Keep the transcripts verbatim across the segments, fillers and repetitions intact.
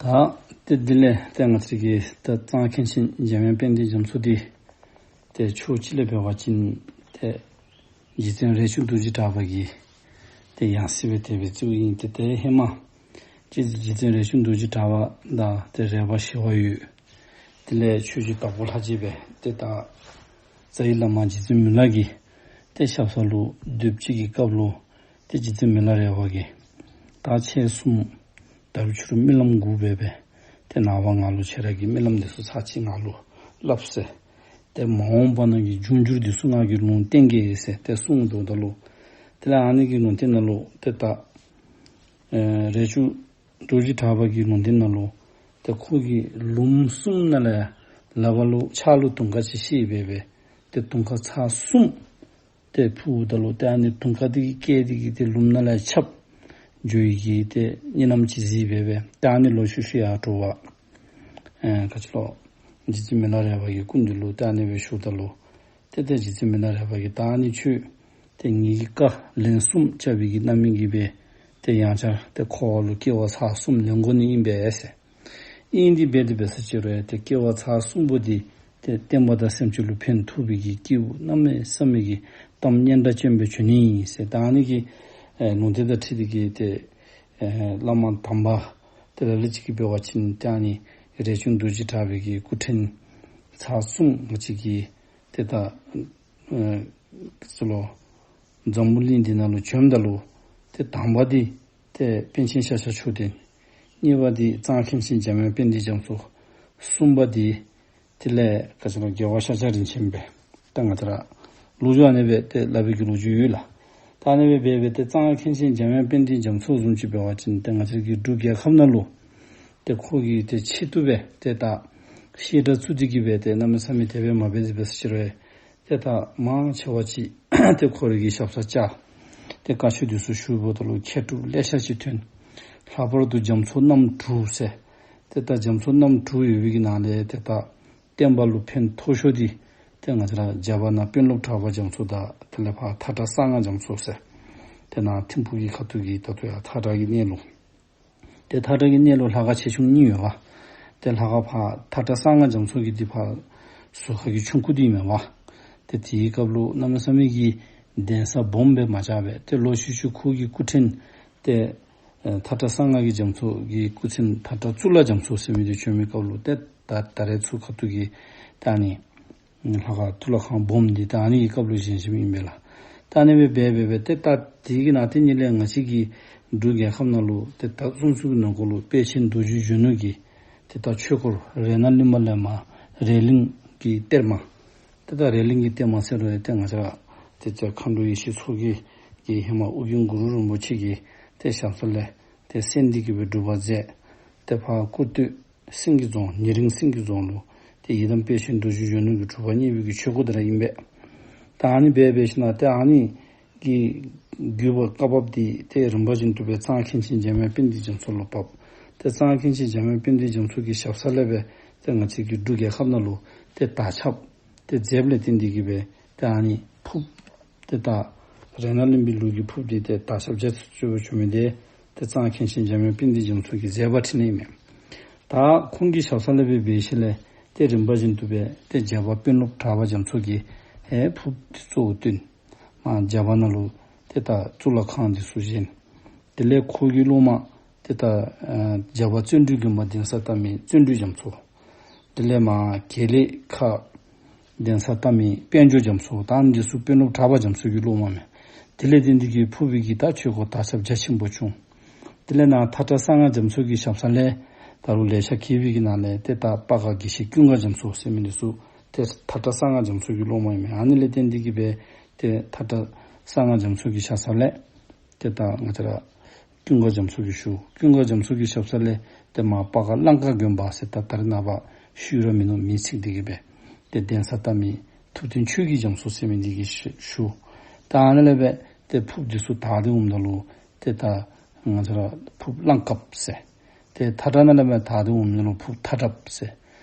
ད་ཏེ་དེ་ལས་ཏེ་ང་བཅས་ཀྱི་ད་གཙང་མཁན་ཆེན་འཇམ་དབྱངས་དཔལ་ལྡན་རྒྱ་མཚོ་འདི་ཏེ་ཕྱོགས་གཅིག་ལས་འབད་བ་ཅིན་ཏེ་རྗེ་བཙུན་རས་ཆུང་རྡོ་རྗེ་གྲགས་པ་གི་ཏེ་ཡང་སྲིད་སྦེ་དེ་སྦེ་བརྩིཝ་ཨིན། ཏེ་ཏེ་ཧེ་མ་རྗེ་རྗེ་བཙུན་རས་ཆུང་རྡོ་རྗེ་གྲགས་པ་དང་ཏེ་རས་པ་ཞི་བ་འོད། དེ་ལས་ཆོས་རྗེ་དྭགས་པོ་ལྷ་རྗེ་སྦེ་ཏེ་ད་རྩ་བའི་བླ་མ་རྗེ་བཙུན་མི་ལ་གི་ཏེ་ཞབས་ས་ལུ་སྡོདཔ་ཅིག་གི་སྐབས་ལུ་ཏེ་རྗེ་བཙུན་མི་ལ་རས་པ་གིས་ད་ཁྱེད་གསུམ་ད་རུང་ཕྱི་རུ་རྨི་ལམ་དགོ་པས་པས། ཏེ་ནངས་པ་ང་ལུ་ཁྱེད་ར་གི་རྨི་ལམ་འདི་ཚུ་ཚར་གཅིག་ང་ལུ་སླབ་ཟེར། ཏེ་མ་འོངས་པ་ནང་གི་འབྱུང་འགྱུར་འདི་ཚུ་ང་གིས་ལུང་བསྟན་གེ་ཟེར་ཏེ་གསུངས་དོ་ད་ལུ། དེ་ལས་ཨ་ནི་གི་ལུང་བསྟན་ནང་ལུ་ཏེ་ད་ཨེ་རས་ཆུང་རྡོ་རྗེ་གྲགས་པ་གི་ལུང་བསྟན་ནང་ལུ་ཏེ་ཁོ་གིས་ལུངམ་གསུམ་ནང་ལས་ལག་པ་ལུ་ཕྱག་ལུ་དུང་དཀར་ཅིག་བཤེད་སྦེ་སྦེ་ཏེ་དུང་དཀར་ཚར་གསུམ་ཏེ་ཕུལཝ་ད་ལུ་ཏེ་ཨ་ནི་དུང་དཀར་འདི་གིས་བསྐྱེད་དེ་གིས་ཏེ་ལུངམ་ནང་ལས་ཆརཔ་འགྱོ་ཡི་གི་ཏེ་གཉིད་ལམ་ཅིག་གཟིགས་སྦེ་སྦེ་ཏེ་ཨ་ནི་ལོག་ཤུལ་ཤུལ་ཡར་འགྱོ་བ་ཨེ་ག་ཅི་ལོ་རྗེ་བཙུན་མི་ལ་རས་པ་གི་སྐུ་མདུན་ལུ་ཏེ་ཨ་ནི་སྦེ་ཞུཝ་ད་ལུ་ཏེ་ཏེ་རྗེ་བཙུན་མི་ལ་རས་པ་གིས་ད་ཨ་ནི་ཁྱོད་ཏེ་ངེ་གི་བཀའ་ལན་གསུམ་བཅག་པའི་གི་རྣམ་སྨིན་གྱིས་སྦེ་ཏེ་ཡང་བསྐྱར་ཏེ་འཁོར་བ་ལུ་སྐྱེ་བ་ཚར་གསུམ་ལེན་དགོ་ནི་ཨིན་པས་ཟེར། ཨིན་དེ་སྦེ་དེ་སྦེ་ཟེར་ཅི་རུང་ཡང་ཏེ་སྐྱེ་བ་ཚར་གསུམ་པོ་འདི་ཏེ་བསྟན་པ་དང་སེམས་ཅན་ལུ་ཕན་ཐོགས་པའི་གི་སྐྱེས་བུ་གནམ་མེད་ས་མེད་ཀྱི་གཏམ་སྙན་གྲགས་ཅན་སྦེ་བྱོན་ནི་ཨིན་ཟེར། ད་ཨ་ནི་གི་ཨེ་ལུང་བསྟན་དང་འཁྲིལ་ཏེ་གིས་ཏེ་ཨེ་བླ་མ་དམ་པ་ཏེ་ལ་ལུ་ཅིག་གིས་འབད་བ་ཅིན་ཏེ་ཨ་ནི་རས་ཆུང་རྡོ་རྗེ་གྲགས་པའི་གི་སྐུ་ཕྲེང་ཚར་གསུམ་ང་བཅས་ཀྱི་ཏེ་ད་ཨེ་ཚུ་ལུ་འཛམ་བུ་གླིང་འདི་ནང་ལུ་བྱོནམ་ད་ལུ་ཏེ་དང་པ་འདི་ཏེ་པཎ་ཆེན་ཤཱཀྱ་མཆོག་ལྡན། གཉིས་པ་འདི་གཙང་མཁན་ཆེན་འཇམ་དབྱངས་དཔལ་ལྡན་རྒྱ་མཚོ། གསུམ་པ་འདི་དེ་ལས་ག་ཅི་ལོ་རྒྱལ་བ་ཤཱཀྱ་རིན་ཆེན་སྦེ་ད་ང་བཅས་ར་ལོ་རྒྱུས་ཨ་ནི་སྦེ་ཏེ་སླབ་པའི་གི་ལོ་རྒྱུས་ཡོད་ལགས། ད་ཨ་ནི་སྦེ་འབད་འབད་ཏེ་གཙང་མཁན་ཆེན་འཇམ་དབྱངས་དཔལ་ལྡན་རྒྱ་མཚོ་བཟུམ་ཅིག་འབད་བ་ཅིན་ཏེ་ང་བཅས་ཀྱི་འབྲུག་རྒྱལ་ཁབ་ནང་ལུ་ཏེ་ཁོ་གིས་ཏེ་ཆེད་དུ་སྦེ་ཏེ་ད་བཤད་གྲྭ་བཙུགས་ཏེ་གིས་སྦེ་ཏེ་གནམ་མེད་ས་མེད་དེ་སྦེ་མ་འབད་དེ་སྦེ་ཟེར་ཅི་རུང་ཡང་ཏེ་ད་མང་ཆེ་བ་ཅིག་ཏེ་ཁོ་རའི་གི་ཞབས་སར་བཅར། ཏེ་བཀའ་ཆོས་འདི་ཚུ་ཞུཝ་ད་ལུ་མཁས་གྲུབ་ལེ་ཤ་ཅིག་ཐོན། ལྷག་པར་དུ་རྒྱ་མཚོ་རྣམ་དྲུག་ཟེར། ཏེ་ད་རྒྱ་མཚོ་རྣམ་དྲུག་ཡོད་པའི་གི་ནང་ལས་ཏེ་ད་བསྟན་པ་ལུ་ཕན་ཐོགས་ཤོས་འདི་ཏེ་ང་བཅས་ར་རྒྱ་བལ་ནང་དཔོན་སློབ་གྲགས་པ་རྒྱ་མཚོ་དང་དེ་ལས་ཕར་མཐའ་བྲག་གསང་སྔགས་རྒྱ་མཚོ་ཟེར། ཏེ་ནཱ་ཐིམ་ཕུག་གི་ཁ་ཐུག་གི་ད་ལྟོ་ཡང་མཐའ་བྲག་གི་གནས་ལུ། ཏེ་མཐའ་བྲག་གི་གནས་ལུ་ལྷ་ཁང་ཆེ་ཆུང་གཉིས་ཡོད་པ། ཏེ་ལྷ་ཁང་ཕར་མཐའ་བྲག་གསང་སྔགས་རྒྱ་མཚོ་གི་འདི་ཕར་ཟུར་ཁ་གི་ཆུང་ཀུ་འདི་མེན་པ། ཏེ་དེའི་སྐབས་ལུ་གནམ་མེད་ས་མེད་ཀྱི་གདན་ས་སྦོམ་སྦེ་མ་ཆགས་པས། ཏེ་ལོག་ཤུལ་ཤུལ་ཁོ་གི་སྐུ་ཕྲེང་ཏེ་ཨེ་མཐའ་བྲག་གསང་སྔགས་ཀྱི་རྒྱ་མཚོ་གི་སྐུ་ཕྲེང་མཐའ་བྲག་གཙུག་ལག་རྒྱ་མཚོ་ཟེར་མི་འདི་བྱོན་མི་སྐབས་ལུ་ཏེ་ད་ད་རེས་ཚུར་ཁ་ཐུག་གི་ད་ཨ་ནི་ལྷ་ཁང་གཙུག་ལག་ཁང་སྦོམ་འདི་ད་ཨ་ནི་གི་སྐབས་ལུ་བཞེངས་བཞེངསམ་ཨིན་པས་ལགས། ད་ཨ་ནི་སྦེ་འབད་འབད་འབད་ཏེ་ད་དེ་གི་ནང་དེ་ཉིད་ལས་ང་བཅས་ཀྱི་འབྲུག་རྒྱལ་ཁབ་ནང་ལུ་ཏེ་ད་གསུང་གསུང་གི་ནང་འཁོད་ལུ་དཔལ་ཆེན་རྡོ་རྗེ་གཞོན་ནུ་གི་ཏེ་ད་ཆོས་སྐོར་རཏྣ་གླིང་པ་ལས་མར་རཏ་གླིང་གི་གཏེར་མ། ཏེ་ད་རཏ་གླིང་གི་གཏེར་མ་ཟེར་རུང་ཡང་ཏེ་ང་བཅས་ར་ཏེ་ད་མཁའ་འགྲོ་ཡེ་ཤེས་མཚོ་རྒྱལ་གྱིས་ཧེ་མ་ཨོ་རྒྱན་གུ་རུ་རིན་པོ་ཆེ་གི་ཏེ་ཞབས་ས་ལས་ཏེ་གསན་ཏེ་གིས་སྦེ་སྒྲུབ་པ་མཛད། ཏེ་ཕར་ཀུར་སྟོད་སེང་གེ་རྫོང་ཉེ་རིང་སེང་གེ་རྫོང་ལུ་ཏེ་ཡི་དམ་དཔལ་ཆེན་རྡོ་རྗེ་གཞོན་ནུ་གི་གྲུབ་པ་བརྙེས་པའི་གི་ཆོས་སྐོར་དེ་ར་ཨིན་པས། ད་ཨ་ནི་སྦེ་འབད་ཞིནམ་ལས་ཏེ་ཨ་ནི་གི་བརྒྱུད་པ་བཀའ་བབས་འདི་ཏེ་རིམ་པ་བཞིན་དུ་སྦེ་གཙང་མཁན་ཆེན་འཇམ་དབྱངས་དཔལ་ལྡན་རྒྱ་མཚོ་ལུ་བབས། ཏེ་གཙང་མཁན་ཆེན་འཇམ་དབྱངས་དཔལ་ལྡན་རྒྱ་མཚོ་གི་ཞབས་ས་ལས་སྦེ་ཏེ་ང་བཅས་ཀྱི་འབྲུག་རྒྱལ་ཁབ་ནང་ལུ་ཏེ་དར་ཁྱབ་ཏེ་མཛདཔ་ལས་བརྟེན་ཏེ་གིས་སྦེ་ཏེ་ཨ་ནི་ཕུརཔ་ཏེ་ད་རཏྣ་གླིང་པའི་ལུགས་ཀྱི་ཕུརཔ་འདི་ཏེ་དར་ཁྱབ་རྒྱ་ཆེ་ཆེ་སྦེ་བྱུང་མི་འདི་ཏེ་གཙང་མཁན་ཆེན་འཇམ་དབྱངས་དཔལ་ལྡན་རྒྱ་མཚོ་གི་མཛད་པ་འཕྲིན་ལས་ཨིན་མས། ད་ཁོང་གི་ཞབས་ས་ལས་སྦེ་འབད་ཞིནམ་ལས་ཏེ་རིམ་པ་བཞིན་དུ་སྦེ་ཏེ་རྒྱ་བལ་དཔོན་སློབ་གྲགས་པ་རྒྱ་མཚོ་གིས་ཧེ་ཕུརཔ་འདི་གཙོ་བོ་བཏོན། མར་རྒྱ་བལ་ནང་ལུ་ཏེ་ད་གཙུག་ལག་ཁང་འདི་ཚུ་བཞེངས། དེ་ལས་ཁོ་གི་སློབ་མ་ཏེ་ད་ཨ་རྒྱ་བལ་བརྩོན་འགྲུས་དགོན་པ་གདན་ས་བཏབ་མི་བརྩོན་འགྲུས་རྒྱ་མཚོ། དེ་ལས་མར་དགེ་ལེགས་ཁ་གདན་ས་བཏབ་མི་དཔལ་འབྱོར་རྒྱ་མཚོ། ད་ཨ་ནི་འདི་ཚུ་དཔོན་སློབ་གྲགས་པ་རྒྱ་མཚོ་གི་སློབ་མ་མས། དེ་ལས་བརྟེན་ཏེ་གིས་ཕུར་པའི་གི་ད་ཆོས་སྐོར་དར་ཁྱབ་རྒྱ་ཆེན་པོ་བྱུང་། དེ་ལས་ནཱ་མཐའ་བྲག་གསང་སྔགས་རྒྱ་མཚོ་གི་ཞབས་ས་ལས་ད་རུང་ལེ་ཤ་གྱེས་པའི་གི་ནང་ལས་ཏེ་ད་སྤ་སྒར་དགེ་བཤེས་ཀུན་དགའ་རྒྱ་མཚོ་ཟེར་མི་འདི་ཚུ་ཏེ་མཐའ་བྲག་གསང་སྔགས་རྒྱ་མཚོ་གི་སློབ་མ་ཨིན་མས། ཨ་ནི་ལས་བརྟེན་ཏེ་གིས་སྦེ་ཏེ་མཐའ་བྲག་གསང་སྔགས་རྒྱ་མཚོ་གི་ཞབས་ས་ལས་ཏེ་ད་ང་བཅས་ར་ཀུན་དགའ་རྒྱ་མཚོ་གིས་ཞུ། ཀུན་དགའ་རྒྱ་མཚོ་གི་ཞབས་ས་ལས་ཏེ་མར་སྤ་སྒར་གླང་དཀར་དགོན་པ་ཟེར་ད་ད་རེས་ནངས་པ་ཤུལ་ར་མིང་ནོར་མིང་ཚིག་འདི་གིས་སྦེ་ཏེ་གདན་ས་བཏབ་མི་ཐུབ་བསྟན་ཆོས་ཀྱི་རྒྱ་མཚོ་ཟེར་མི་འདི་གིས་ཞུ། ད་ཨ་ནི་ལས་སྦེ་ཏེ་ཕུརཔ་འདི་ཚུ་དར་ཏེ་འོངམ་ད་ལུ་ཏེ་ད་ང་བཅས་ར་ཕུརཔ་གླང་དཀརཔོ་ཟེར། ཏེ་མཐའ་བྲག་ནང་ལས་སྦེ་དར་ཏེ་འོངམ་ད་ལུ་ཕུརཔ་མཐའ་བྲགཔོ་ཟེར།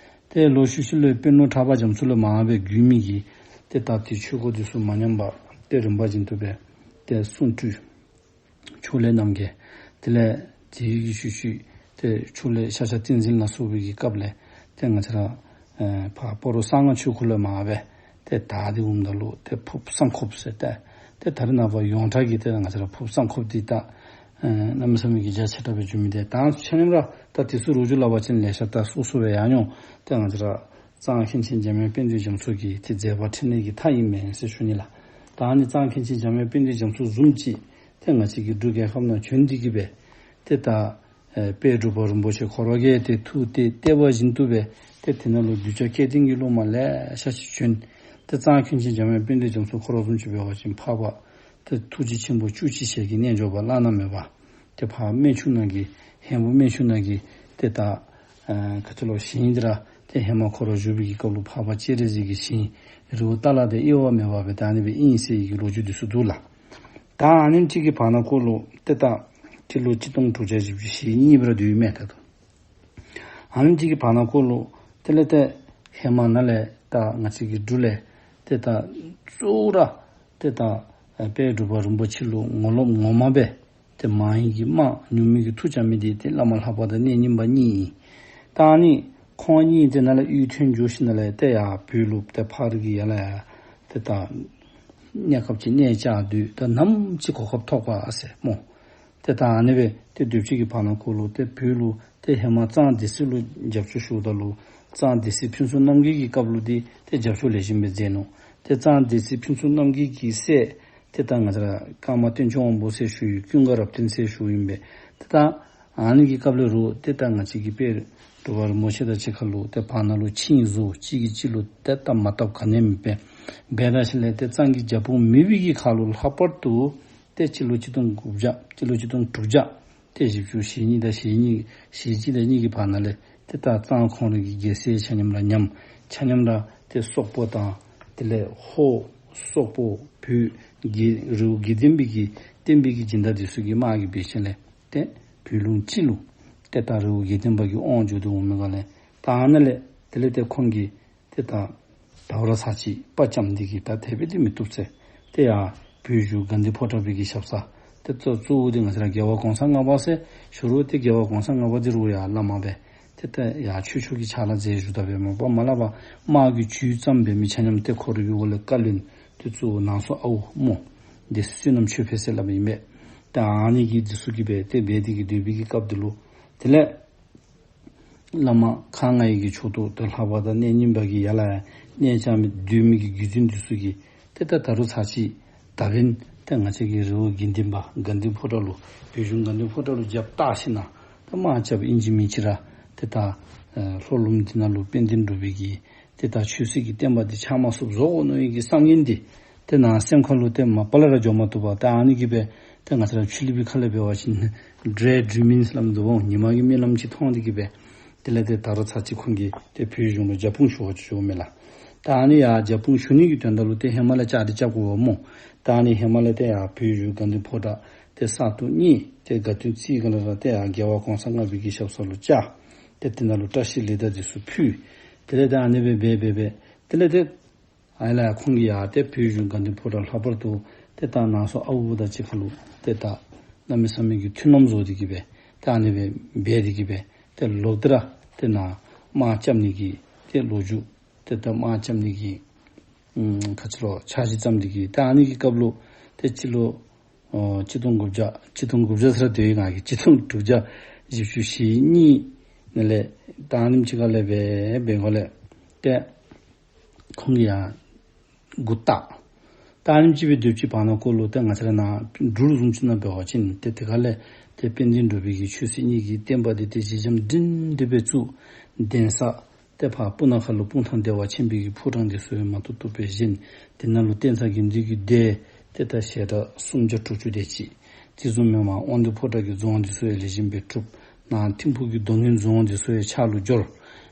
ཏེ་ལོག་ཤུལ་ཤུལ་ལས་དཔོན་སློབ་གྲགས་པ་རྒྱ་མཚོ་ལས་མར་སྦེ་བརྒྱུད་མི་གི་ཏེ་ད་ཏེ་ཆོས་སྐོར་འདི་ཚུ་མ་ཉམས་པར་ཏེ་རིམ་པ་བཞིན་དུ་སྦེ་ཏེ་གསུང་སྤྲུལ་ཕྱོགས་ལས་རྣམ་རྒྱལ། དེ་ལས་དེའི་གི་ཤུལ་ཤུལ་ ཏེ་ཕྱོགས་ལས་ཤཱཀྱ་ཏིང་འཛིན་ལ་སོགས་པའི་གི་སྐབས་ལས་ཏེ་ང་བཅས་ར་ཨེ་ཕར་སྤ་རོ་གསང་སྔགས་ཆོས་འཁོར་ལས་མར་སྦེ་ཏེ་དར་ཏེ་འོངམ་ད་ལུ་ཏེ་ཕུརཔ་སྲང་ཁོགཔ་ཟེར་ཏེ་ཏེ་ད་རེས་ནངས་པ་ཡོངས་གྲགས་ཀྱི་ཏེ་ང་བཅས་ར་ཕུརཔ་སྲང་ཁོགཔ་འདི་ད་ཨེ་གནམ་མེད་ས་མེད་ཀྱི་རྒྱ་ཆེ་དྲགས་སྦེ་འགྱོ་མི་འདི་ད་ཆ་མཉམ་ར་ད་དེ་ཚུ་ལོ་རྒྱུས་སླབ་པ་ཅིན་ལེ་ཤ་ད་སོ་སོ་སྦེ་ཡང་མྱོང་། ཏེ་ང་བཅས་ར་གཙང་མཁན་ཆེན་འཇམ་དབྱངས་དཔལ་ལྡན་རྒྱ་མཚོ་གི་ཏེ་མཛད་པ་འཕྲིན་ལས་ཀྱི་མཐའ་ཨིན་མས་ཟེར་ཞུ་ནི་ལགས། ད་ཨ་ནི་གཙང་མཁན་ཆེན་འཇམ་དབྱངས་དཔལ་ལྡན་རྒྱ་མཚོ་བཟུམ་ཅིག་ཏེ་ང་བཅས་ཀྱི་འབྲུག་རྒྱལ་ཁབ་ནང་བྱོན་ཏེ་གི་སྦེ་ཏེ་ད་ཨེ་དཔལ་འབྲུག་པ་རིན་པོ་ཆེ་ཁོ་ར་གིས་ཏེ་ཐུགས་གཏད་གཏད་པ་བཞིན་དུ་སྦེ་ཏེ་དེ་ནང་ལུ་གདུལ་བྱ་སྐལ་ལྡན་གྱི་སློབ་མ་ལེ་ཤ་ཅིག་བྱོན། ཏེ་གཙང་མཁན་ཆེན་འཇམ་དབྱངས་དཔལ་ལྡན་རྒྱ་མཚོ་ཁོ་ར་བཟུམ་ཅིག་འབད་བ་ཅིན་འཕགས་པ་ཏེ་ཐུགས་རྗེ་ཆེན་པོ་བཅུ་གཅིག་ཞལ་གྱི་རྣལ་འབྱོར་པ་བླ་ན་མེད་པ། ཏེ་ཕར་སྨན་ཆུ་ནང་གི་ཧེ་མ་སྨན་ཆུ་ནང་གི་ཏེ་ད་ཨ་ག་ཅི་ལོ་ཞིང་འདི་ར་ཏེ་ཧེ་མ་ཁོ་ར་བཞུགས་པའི་གི་སྐབས་ལུ་འཕགས་པ་སྤྱན་རས་གཟིགས་ཀྱི་ཞིང་རི་བོ་ཏ་ལ་དང་དབྱེ་བ་མེད་པ་སྦེ་ད་ཨ་ནི་སྦེ་ཨིན་ཟེར་གྱི་ལོ་རྒྱུས་འདི་ཚུ་འདུག་ལགས། ད་ཨ་ནེམ་ཅིག་གི་བར་ན་ཁོ་ལུ་ཏེ་ད་སྤྱི་ལོ་ཆིག་སྟོང་དྲུག་བརྒྱ་བཞི་བཅུ་ཞེ་གཉིས་པར་སྡོད་ཡི་མས་ད་དོ། ཨ་ནེམ་ཅིག་གི་བར་ན་ཁོ་ལུ་དེ་ལས་ཏེ་ཧེ་མ་ནཱ་ལས་ད་ང་བཅས་ཀྱི་འབྲུག་ལས་ཏེ་ད་གཙོ་བོ་ར་ཏེ་ད་ཨེ་དཔལ་འབྲུག་པ་རིན་པོ་ཆེ་ལུ་ངོ་ལོག་ངོ་མ་སྦེ་ཏེ་མང་ཡིན་གྱི་དམག་ཉུང་མི་གི་མཐུ་རྐྱབ་མི་འདི་ཏེ་བླ་མ་ལྷ་པ་དང་གནས་རྙིང་པ་གཉིས་ཨིན། ད་ཨ་ནི་ཁོང་གཉིས་ཏེ་ནཱ་ལས་གཡུས་ཐོན་འགྱོ་ཞིནམ་ལས་ཏེ་ཡར་བོད་ལུ་ཏེ་ཕར་གྱི་ཡར་ལས་ཡར་ཏེ་ད་གནས་སྐབས་ཅིག་གནས་བཅགས་དུས་ད་ནམ་ཅིག་གོ་སྐབས་ཐོབ་ག་ཟེར་སྨོ། ཏེ་ད་ཨ་ནི་སྦེ་ཏེ་སྡོདཔ་ཅིག་གི་བར་ན་ཁོ་ལུ་ཏེ་བོད་ལུ་ཏེ་ཧེ་མ་གཙང་སྡེ་སྲིད་ལུ་རྒྱབ་སྐྱོར་ཞུཝ་ད་ལུ་གཙང་སྡེ་སྲིད་ཕུན་ཚོགས་རྣམ་རྒྱལ་གྱི་སྐབས་ལུ་འདི་ཏེ་རྒྱབ་སྐྱོར་ལེགས་ཤོམ་སྦེ་མཛད་ནུག། ཏེ་གཙང་སྡེ་སྲིད་ཕུན་ཚོགས་རྣམ་རྒྱལ་གྱི་སྲས་ཏེ་ད་ང་བཅས་ར་ཀརྨ་བསྟན་སྐྱོང་དབང་པོ་ཟེར་ཞུ་ཡི། ཀུན་དགའ་རབ་བརྟན་ཟེར་ཞུཝ་ཨིན་པས། ཏེ་ད་ཨ་ནི་གི་སྐབས་ལས་རུང་ཏེ་ད་ང་བཅས་ཀྱི་དཔལ་འབྲུག་པ་རིན་པོ་ཆེ་དང་གཅིག་ཁར་ལུ་ཏེ་བར་ན་ལུ་ཆིངས་བཟོ་གཅིག་གིས་གཅིག་ལུ་ཏེ་ད་མ་བཏབ་ག་ནི་མེད་པས། འབད་ད་ཞིནམ་ལས་ཏེ་གཙང་གི་རྒྱབ་དཔུང་མེད་པའི་གི་ཁར་ལུ་ལྷག་པར་དུ་ཏེ་སྤྱི་ལོ་ཆིག་སྟོང་དགུ་བརྒྱ་སྤྱི་ལོ་ཆིག་སྟོང་དྲུག་བརྒྱ་ཏེ་བཞི་བཅུ་ཞེ་གཉིས་དང་ཞེ་གཉིས་ཞེ་གཅིག་དང་གཉིས་ཀྱི་བར་ན་ལས་ཏེ་ད་གཙང་ཁོང་རའི་གི་རྒྱལ་སྲས་ཆ་མཉམ་ར་ཉམས། ཆ་མཉམ་ར་ཏེ་སོག་པོ་དང་དེ་ལས་ཧོར་སོག་པོ་བོད་དགེ་རི་བོ་དགེ་ལྡན་པའི་གི་བསྟན་པའི་གི་སྦྱིན་བདག་འདི་ཚུ་གི་དམག་གིས་འབད་ཞིནམ་ལས་ཏེ་བོད་ལུང་སྤྱི་ལུ་ཏེ་ད་རི་བོ་དགེ་ལྡན་པ་གི་དབང་འབྱོར་ཏེ་འོང་མི་ག་ལས་ད་ཨ་ནཱ་ལས་དེ་ལས་ཏེ་ཁོང་གིས་ཏེ་ད་ད་བར་ཚར་གཅིག་དཔའ་བཅམ་འདི་གིས་ད་དེ་སྦེ་འདི་མི་བཏུབ་ཟེར། ཏེ་ཡར་བོད་བཞུགས་དགའ་ལྡན་ཕོ་བྲང་པའི་གི་ཞབས་ས་ཏེ་གཙོ་གཙོ་བོ་འདི་ང་བཅས་ར་རྒྱལ་བ་གོང་ས་ལྔ་པ་ཟེར་ཞུ་རུང་ཏེ་རྒྱལ་བ་གོང་ས་ལྔ་པ་འདི་རུང་ཡར་བླ་མ་སྦེ་ཏེ་ད་ཡར་ཆོས་ཕྱོགས་ཀྱི་ཕྱག་ལཱ་མཛད་བཞུགས་ད་སྦེ་མ་པ་མ་ལ་བ་དམག་གི་ཇུས་བརྩམས་འབད་མི་ཆ་མཉམ་ཏེ་ཁོ་རའི་གི་འོག་ལས་བཀའ་བློན་ཏེ་གཙོ་བོ་ནང་སོ་ཨའུ་སྨོ། སྡེ་སྲིད་བསོད་ནམས་ཆོས་འཕེལ་ཟེར་སླབ་ཨིན་པས། ཏེ་ཨ་ནི་གི་འདི་ཚུ་གིས་སྦེ་ཏེ་འབད་དེ་གི་སྡོད་པའི་གི་སྐབས་འདི་ལུ་དེ་ལས་བླ་མ་ཁག་ལྔའི་གི་མཆོག་ཏུ་ཏེ་ལྷ་པ་དང་གནས་རྙིང་པ་གིས་ཡར་ལས་ཡར་གནས་བཅགས་མི་སྡོད་མི་གི་བརྒྱུད་འཛིན་འདི་ཚུ་གིས་ཏེ་ད་ད་རུང་ཚར་གཅིག་ད་འབདན་ཏེ་ང་བཅས་ཀྱི་རི་བོ་དགེ་ལྡན་པ་དགའ་ལྡན་ཕོ་བྲང་ལུ་བོད་གཞུང་དགའ་ལྡན་ཕོ་བྲང་ལུ་རྒྱབ་བཏགས་ཞིནམ་ད་དམག་རྐྱབ་ཨིན་ཅི་མིན་ཅི་ར་ཏེ་ད་ཨེ་ལྷོ་ལུངམ་འདི་ནང་ལུ་དཔལ་ལྡན་འབྲུག་པའི་གི་ཏེ་ད་ཆོས་སྲིད་ཀྱི་བསྟན་པ་འདི་ཆགས་མ་ཚུགསཔ་བཟོ་དགོ་མནོ་བའི་གི་བསམ་ངན་འདི་ཏེ་ནཱ་སེམས་ཁ་ལུ་ཏེ་མ་པ་ལས་ར་འགྱོ་མ་བཏུབ་པར་ཏེ་ཨ་ནི་གིས་སྦེ་ཏེ་ང་བཅས་ར་ཕྱི་གླིང་པའི་ཁ་ལས་འབད་བ་ཅིན་ཌེ་ཌྲིམ་ཨིན་ཟེར་སླབ་འདུག་པ། ཉི་མ་གི་རྨི་ལམ་ཅིག་མཐོང་སྟེ་གི་སྦེ་དེ་ལས་ཏེ་ད་རུང་ཚར་གཅིག་ཁོང་གིས་ཏེ་བོད་གཞུང་ལུ་རྒྱབ་དཔུང་ཞུ་བར་བྱོན་མས་ལགས། ད་ཨ་ནི་ཡར་རྒྱབ་དཔུང་ཞུ་ནི་གི་དོན་དག་ལུ་ཏེ་ཧེ་མ་ལས་བཅའ་སྒྲིག་རྐྱབ་དགོ་པས་སྨོ། ད་ཨ་ནི་ཧེ་མ་ལས་ཏེ་ཡར་བོད་གཞུང་དགའ་ལྡན་ཕོ་བྲང་ཏེ་ས་སྟོང་གཉིས་ཏེ་དགའ་སྟོན་རྩིས་ག་ལས་ར་ཏེ་ཡར་རྒྱལ་བ་གོང་ས་ལྔ་པའི་གི་ཞབས་ས་ལུ་བཅར། ཏེ་དེ་ནང་ལུ་བཀྲ་ཤིས་ལེགས་དར་འདི་ཚུ་ཕུལ། དེ་ལས་ཏེ་ཨ་ནི་སྦེ་འབད་འབད་འབད་དེ་ལས་ཏེ་ཨ་ལས་ཁོང་གིས་ཡར་ཏེ་བོད་གཞུང་དགའ་ལྡན་ཕོ་བྲང་ལྷག་པར་དུ་ཏེ་ད་ནང་སོ་ཨའུ་དང་གཅིག་ཁར་ལུ་ཏེ་ད་གནམ་མེད་ས་མེད་ཀྱི་མཐུན་ལམ་བཟོ་སྟེ་གི་སྦེ་ཏེ་ཨ་ནི་སྦེ་འབད་དེ་གི་སྦེ་ཏེ་ལོག་སྟེ་ར་ཏེ་ནཱ་དམག་རྐྱབ་ནི་གི་ཏེ་ལོ་རྒྱུས་ཏེ་ད་དམག་རྐྱབ་ནི་གི་ཨམ་ག་ཅི་ལོ་འཆར་གཞི་བརྩམས་ཏེ་གི་ད་ཨ་ནི་གི་སྐབས་ལུ་ཏེ་སྤྱི་ལོ་ཨོ་ཆིག་སྟོང་དགུ་བརྒྱ་ཆིག་སྟོང་དགུ་བརྒྱ་ཟེར་དེ་ང་གིས་ཆིག་སྟོང་དྲུག་བརྒྱ་བཞི་བཅུ་ཞེ་གཉིས་ནང་ལས་ད་ཨ་ནེམ་ཅིག་ཁ་ལས་སྦེ་འབད་འགོ་ལས་ཏེ་ཁོང་གིས་ཡང་འགོ་བཏགས། ད་ཨ་ནེམ་ཅིག་སྦེ་སྡོདཔ་ཅིག་བར་ན་ཁོ་ལུ་ཏེ་ང་བཅས་ར་ནཱ་འབྲུག་བཟུམ་ཅིག་ནང་འབད་བ་ཅིན་ཏེ་དེ་ཁ་ལས་ཏེ་དཔལ་ལྡན་འབྲུག་པའི་གི་ཆོས་སྲིད་གཉིས་ཀྱི་བསྟན་པ་འདི་ཏེ་གཞི་འགྱམ་སྒྲིང་སྒྲི་སྦེ་བཙུགས། གདན་ས་ཏེ་ཕར་སྤུ་ན་ཁ་ལུ་སྤུངས་ཐང་བདེ་བ་ཆེན་པོའི་གི་ཕོ་བྲང་འདི་ཚུ་ཡང་མ་ཐུབ་ཐུབ་སྦེ་བཞེངས། དེ་ནང་ལུ་བསྟན་རྩ་དགེ་འདུན་གྱི་སྡེ་ཏེ་ད་ཞལ་གྲངས་སུམ་བརྒྱ་དྲུག་ཅུ་དེ་ཅིག། དེ་བཟུམ་མའི་མར་དབང་འདུས་ཕོ་བྲང་གི་རྫོང་འདི་ཚུ་ཡང་ལེགས་ཤོམ་སྦེ་གྲུབ། ནཱ་ཐིམ་ཕུག་གི་རྡོ་སྔོན་རྫོང་འདི་ཚུ་ཡང་ཕྱག་ལུ་འབྱོར།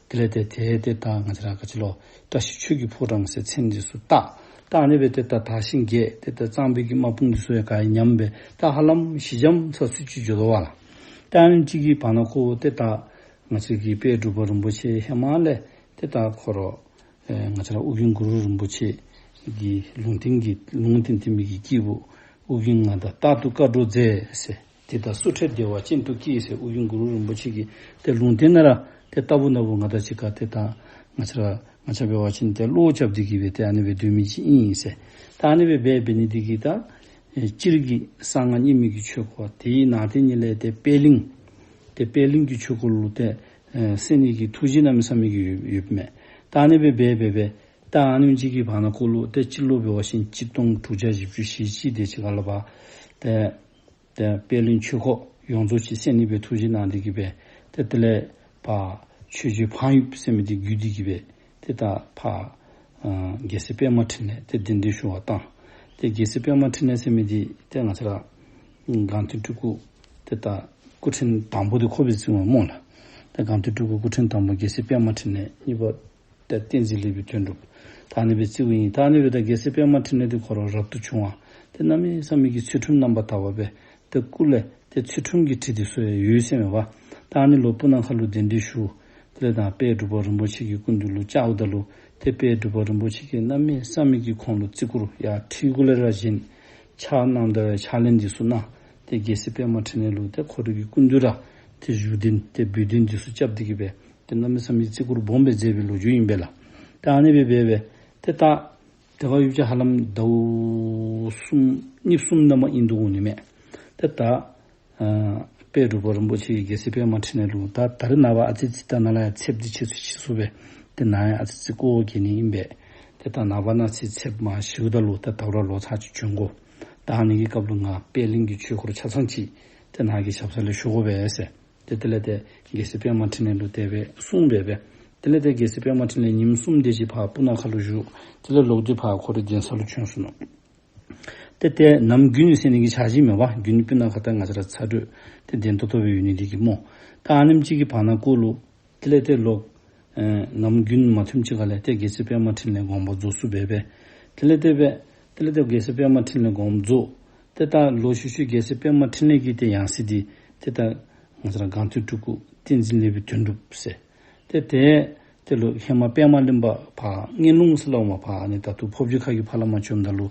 དེ་ལས་ཏེ་ཏེ་ཏེ་ད་ང་བཅས་ར་ག་ཅི་ལོ་བཀྲ་ཤིས་ཆོས་ཀྱི་ཕོ་བྲང་ཟེར་མཚན་འདི་ཚུ་བཏགས། ད་ཨ་ནི་སྦེ་ཏེ་ད་དར་ཞིང་རྒྱས། ཏེ་ད་གཙང་པའི་གི་དམག་དཔུང་འདི་ཚུ་ཡང་ག་ཡང་ཉམས་སྦེ་ད་ཧ་ལམ་ཞི་འཇམ་ས་སུ་ཅིག་འགྱོ་དོ་བ་ལགས། ད་ཨ་ནི་ཅིག་གི་བར་ན་ཁོ་ཏེ་ད་ང་བཅས་ཀྱི་དཔལ་འབྲུག་པ་རིན་པོ་ཆེ་ཧེ་མ་ལས་ཏེ་ད་ཁོ་ར་ཨེ་ང་བཅས་ར་ཨོ་རྒྱན་གུ་རུ་རིན་པོ་ཆེ་གི་ལུང་བསྟན་གྱི་ལུང་བསྟན་བསྟན་པའི་གི་སྐྱེས་བུ་ཨོ་རྒྱན་མངའ་བདག་རྟག་ཏུ་བཀའ་བགྲོ་མཛད་ཟེར། ཏེ་ད་སུ་འཕྲད་བདེ་བ་ཅན་དུ་སྐྱེས་ཟེར་ཨོ་རྒྱན་གུ་རུ་རིན་པོ་ཆེ་གི་ཏེ་ལུང་བསྟན་ནང་ར་ཏེ་ལྟ་བུ་ན་བུ་ང་དང་ཅིག་ཁར་ཏེ་ད་ང་བཅས་ར་ང་བཅས་འབད་བ་ཅིན་ཏེ་བློ་རྐྱབ་སྟེ་གི་སྦེ་ཏེ་ཨ་ནི་སྦེ་སྡོད་མི་ཅིག་ཨིན་ཟེར། ད་ཨ་ནི་སྦེ་འབད་འབད་ནི་འདི་གིས་ད་ཨེ་སྤྱིར་གྱི་གསང་སྔགས་རྙིང་མའི་གི་ཆོས་སྐོར་དེའི་ནང་དེ་ཉིད་ལས་ཏེ་པད་གླིང་ཏེ་པད་གླིང་གི་ཆོས་སྐོར་ལུ་ཏེ་ཨེ་གསན་ནི་གི་ཐུགས་བཞེད་གནམ་མེད་ས་མེད་ཀྱི་ཡོད་ཡོདཔ་མས། ད་ཨ་ནི་སྦེ་འབད་འབད་འབད་ད་ཨ་ནི་ཅིག་གི་བར་ན་ཀོ་ལུ་ཏེ་སྤྱི་ལོ་འབད་བ་ཅིན་གཅིག་སྟོང་དྲུག་བརྒྱ་བཞི་བཅུ་ཞེ་གཅིག་དེ་ཅིག་ཁར་ལུ་ཕར་ཏེ་ཏེ་པད་གླིང་ཆོས་སྐོར་ཡོངས་རྫོགས་ཅིག་གསན་ནི་སྦེ་ཐུགས་བཞེད་གནང་སྟེ་གི་སྦེ་ཏེ་དེ་ལས་ཕར་ཆོས་རྗེ་འཕགས་ཡུལ་ཟེར་མི་འདི་བརྒྱུད་དེ་གི་སྦེ་ཏེ་ད་ཕར་ཨ་རྒྱལ་སྲས་པདྨ་འཕྲིན་ལས་ཏེ་གདན་འདྲེན་ཞུ་བར་བཏང་། ཏེ་རྒྱལ་སྲས་པདྨ་འཕྲིན་ལས་ཟེར་མི་འདི་ཏེ་ང་བཅས་ར་སྒང་སྟེང་སྤྲུལ་སྐུ་ཏེ་ད་སྐུ་ཕྲེང་དང་པོ་འདི་ཁོ་སྦེ་བརྩིཝ་སྨོ་ལགས། ཏེ་སྒང་སྟེང་སྤྲུལ་སྐུ་སྐུ་ཕྲེང་དང་པོ་རྒྱལ་སྲས་པདྨ་འཕྲིན་ལས། གཉིས་པ་ཏེ་བསྟན་འཛིན་ལེགས་པའི་དོན་གྲུབ། ད་ཨ་ནི་སྦེ་བརྩིཝ་ཨིན། ད་ཨ་ནི་སྦེ་ད་རྒྱལ་སྲས་པདྨ་འཕྲིན་ལས་འདི་ཁོ་ར་རབ་ཏུ་བྱུང་བ་ཏེ་གནམ་མེད་ས་མེད་ཀྱི་ཚུལ་ཁྲིམས་རྣམ་པར་དག་པ་སྦེ་ཏེ་སྐུ་ལས་ཏེ་ཚུལ་ཁྲིམས་ཀྱི་དྲི་འདི་ཚུ་ཡང་ཡོད་ཟེར་མས་པ། ད་ཨ་ནི་ལུ་སྤུ་ན་ཁ་ལུ་གདན་འདྲེན་ཞུ། དེ་ལས་ད་དཔལ་འབྲུག་པ་རིན་པོ་ཆེ་གི་སྐུ་མདུན་ལུ་བཅརཝ་ད་ལུ་ཏེ་དཔལ་འབྲུག་པ་རིན་པོ་ཆེ་གིས་གནམ་མེད་ས་མེད་ཀྱི་ཁོང་ལུ་བརྩི་བཀུར་ཡར་ཁྲི་གུ་ལས་ར་བཞེངས། ཕྱག་གནངམ་ད་ཕྱག་ལེན་འདི་ཚུ་གནང་། ཏེ་རྒྱལ་སྲས་པདྨ་འཕྲིན་ལས་ལུ་ཏེ་ཁོ་རའི་གི་སྐུ་མདུན་ར་ཏེ་བཞུགས་གདན་ཏེ་འབུལ་གདན་འདི་ཚུ་རྐྱབ་སྟེ་གི་སྦེ་ཏེ་གནམ་མེད་ས་མེད་བརྩི་བཀུར་སྦོམ་སྦེ་མཛད་པའི་ལོ་རྒྱུས་ཨིན་པས་ལགས། ད་ཨ་ནི་སྦེ་འབད་འབད་ཏེ་ད་དེ་ཁར་ཡུདཔ་ཅིག་ཧ་ལམ་ཟླཝ་གསུམ་གཉིས་གསུམ་ནང་མ་ཨིན་འདུག་འོང་ནི་མས། ཏེ་ད་ཨ་དཔལ་འབྲུག་པ་རིན་པོ་ཆེ་གིས་རྒྱལ་སྲས་པདྨ་འཕྲིན་ལས་ལུ་ད་ད་རེས་ནངས་པ་ཨ་ཙི་ཙི་ད་ནཱ་ལས་ཡར་ཚདཔ་འདི་ཆེ་སུ་ཆེ་སུ་སྦེ་ཏེ་ནཱ་ཡང་ཨ་ཙི་ཙི་སྐོར་རྐྱབ་ནི་ཨིན་པས། ཏེ་ད་ནངས་པ་གནངས་ཚེ་ཚདཔ་མར་ཞིཝ་ད་ལུ་ད་ད་རུང་ལོ་ཚར་ཅིག་བྱོན་དགོ། ད་ཨ་ནི་གི་སྐབས་ལུ་ང་པད་གླིང་གི་ཆོས་སྐོར་ཆ་ཚང་ཅིག་ཏེ་ནཱ་གི་ཞབས་ས་ལས་ཞུ་དགོ་པས་ཟེར། ཏེ་དེ་ལས་ཏེ་རྒྱལ་སྲས་པདྨ་འཕྲིན་ལས་ལུ་དེ་སྦེ་གསུངས་སྦེ་སྦེ། དེ་ལས་ཏེ་རྒྱལ་སྲས་པདྨ་འཕྲིན་ལས་ཉིནམ་གསུམ་དེ་ཅིག་ཕར་སྤུ་ན་ཁ་ལུ་བཞུགས། དེ་ལས་ལོག་སྟེ་ཕར་ཁོ་རའི་གདན་ས་ལུ་བྱོན་སོ་ནུག། ཏེ་ཏེ་ནམ་དགུན་ཟེར་ནི་གི་འཆར་གཞི་མེད་པ། དགུན་སྤུ་ན་ཁ་ད་ང་བཅས་ར་ཚ་དྲོད་ཏེ་ལྡན་ཏོག་ཏོ་སྦེ་ཡོད་ནི་འདི་གིས་སྨོ། ད་ཨ་ནེམ་ཅིག་གི་བར་ན་ཀོ་ལུ་དེ་ལས་ཏེ་ལོག་ཨེ་ནམ་དགུན་མ་ཐོནམ་ཅིག་ཁ་ལས་ཏེ་རྒྱལ་སྲས་པདྨ་འཕྲིན་ལས་དགོངས་པ་རྫོགས་སོ་སྦེ་སྦེ། དེ་ལས་ཏེ་སྦེ་དེ་ལས་ཏེ་རྒྱལ་སྲས་པདྨ་འཕྲིན་ལས་དགོངས་པ་རྫོགས། ཏེ་ད་ལོག་ཤུལ་ཤུལ་རྒྱལ་སྲས་པདྨ་འཕྲིན་ལས་ཀྱི་ཏེ་ཡང་སྲིད་འདི་ཏེ་ད་ང་བཅས་ར་སྒང་སྟེང་སྤྲུལ་སྐུ་བསྟན་འཛིན་ལེགས་པའི་དོན་གྲུབ་ཟེར། ཏེ་ཏེ་ཏེ་ལོག་ཧེ་མ་པདྨ་གླིང་པ་ཕར་ངན་ལུང་ཟེར་སླབ་མས། ཕར་ཨ་ནི་ད་ལྟོ་ཕོ་བརྒྱུད་ཁ་གི་ཕར་ལས་མར་བྱོནམ་ད་ལུ་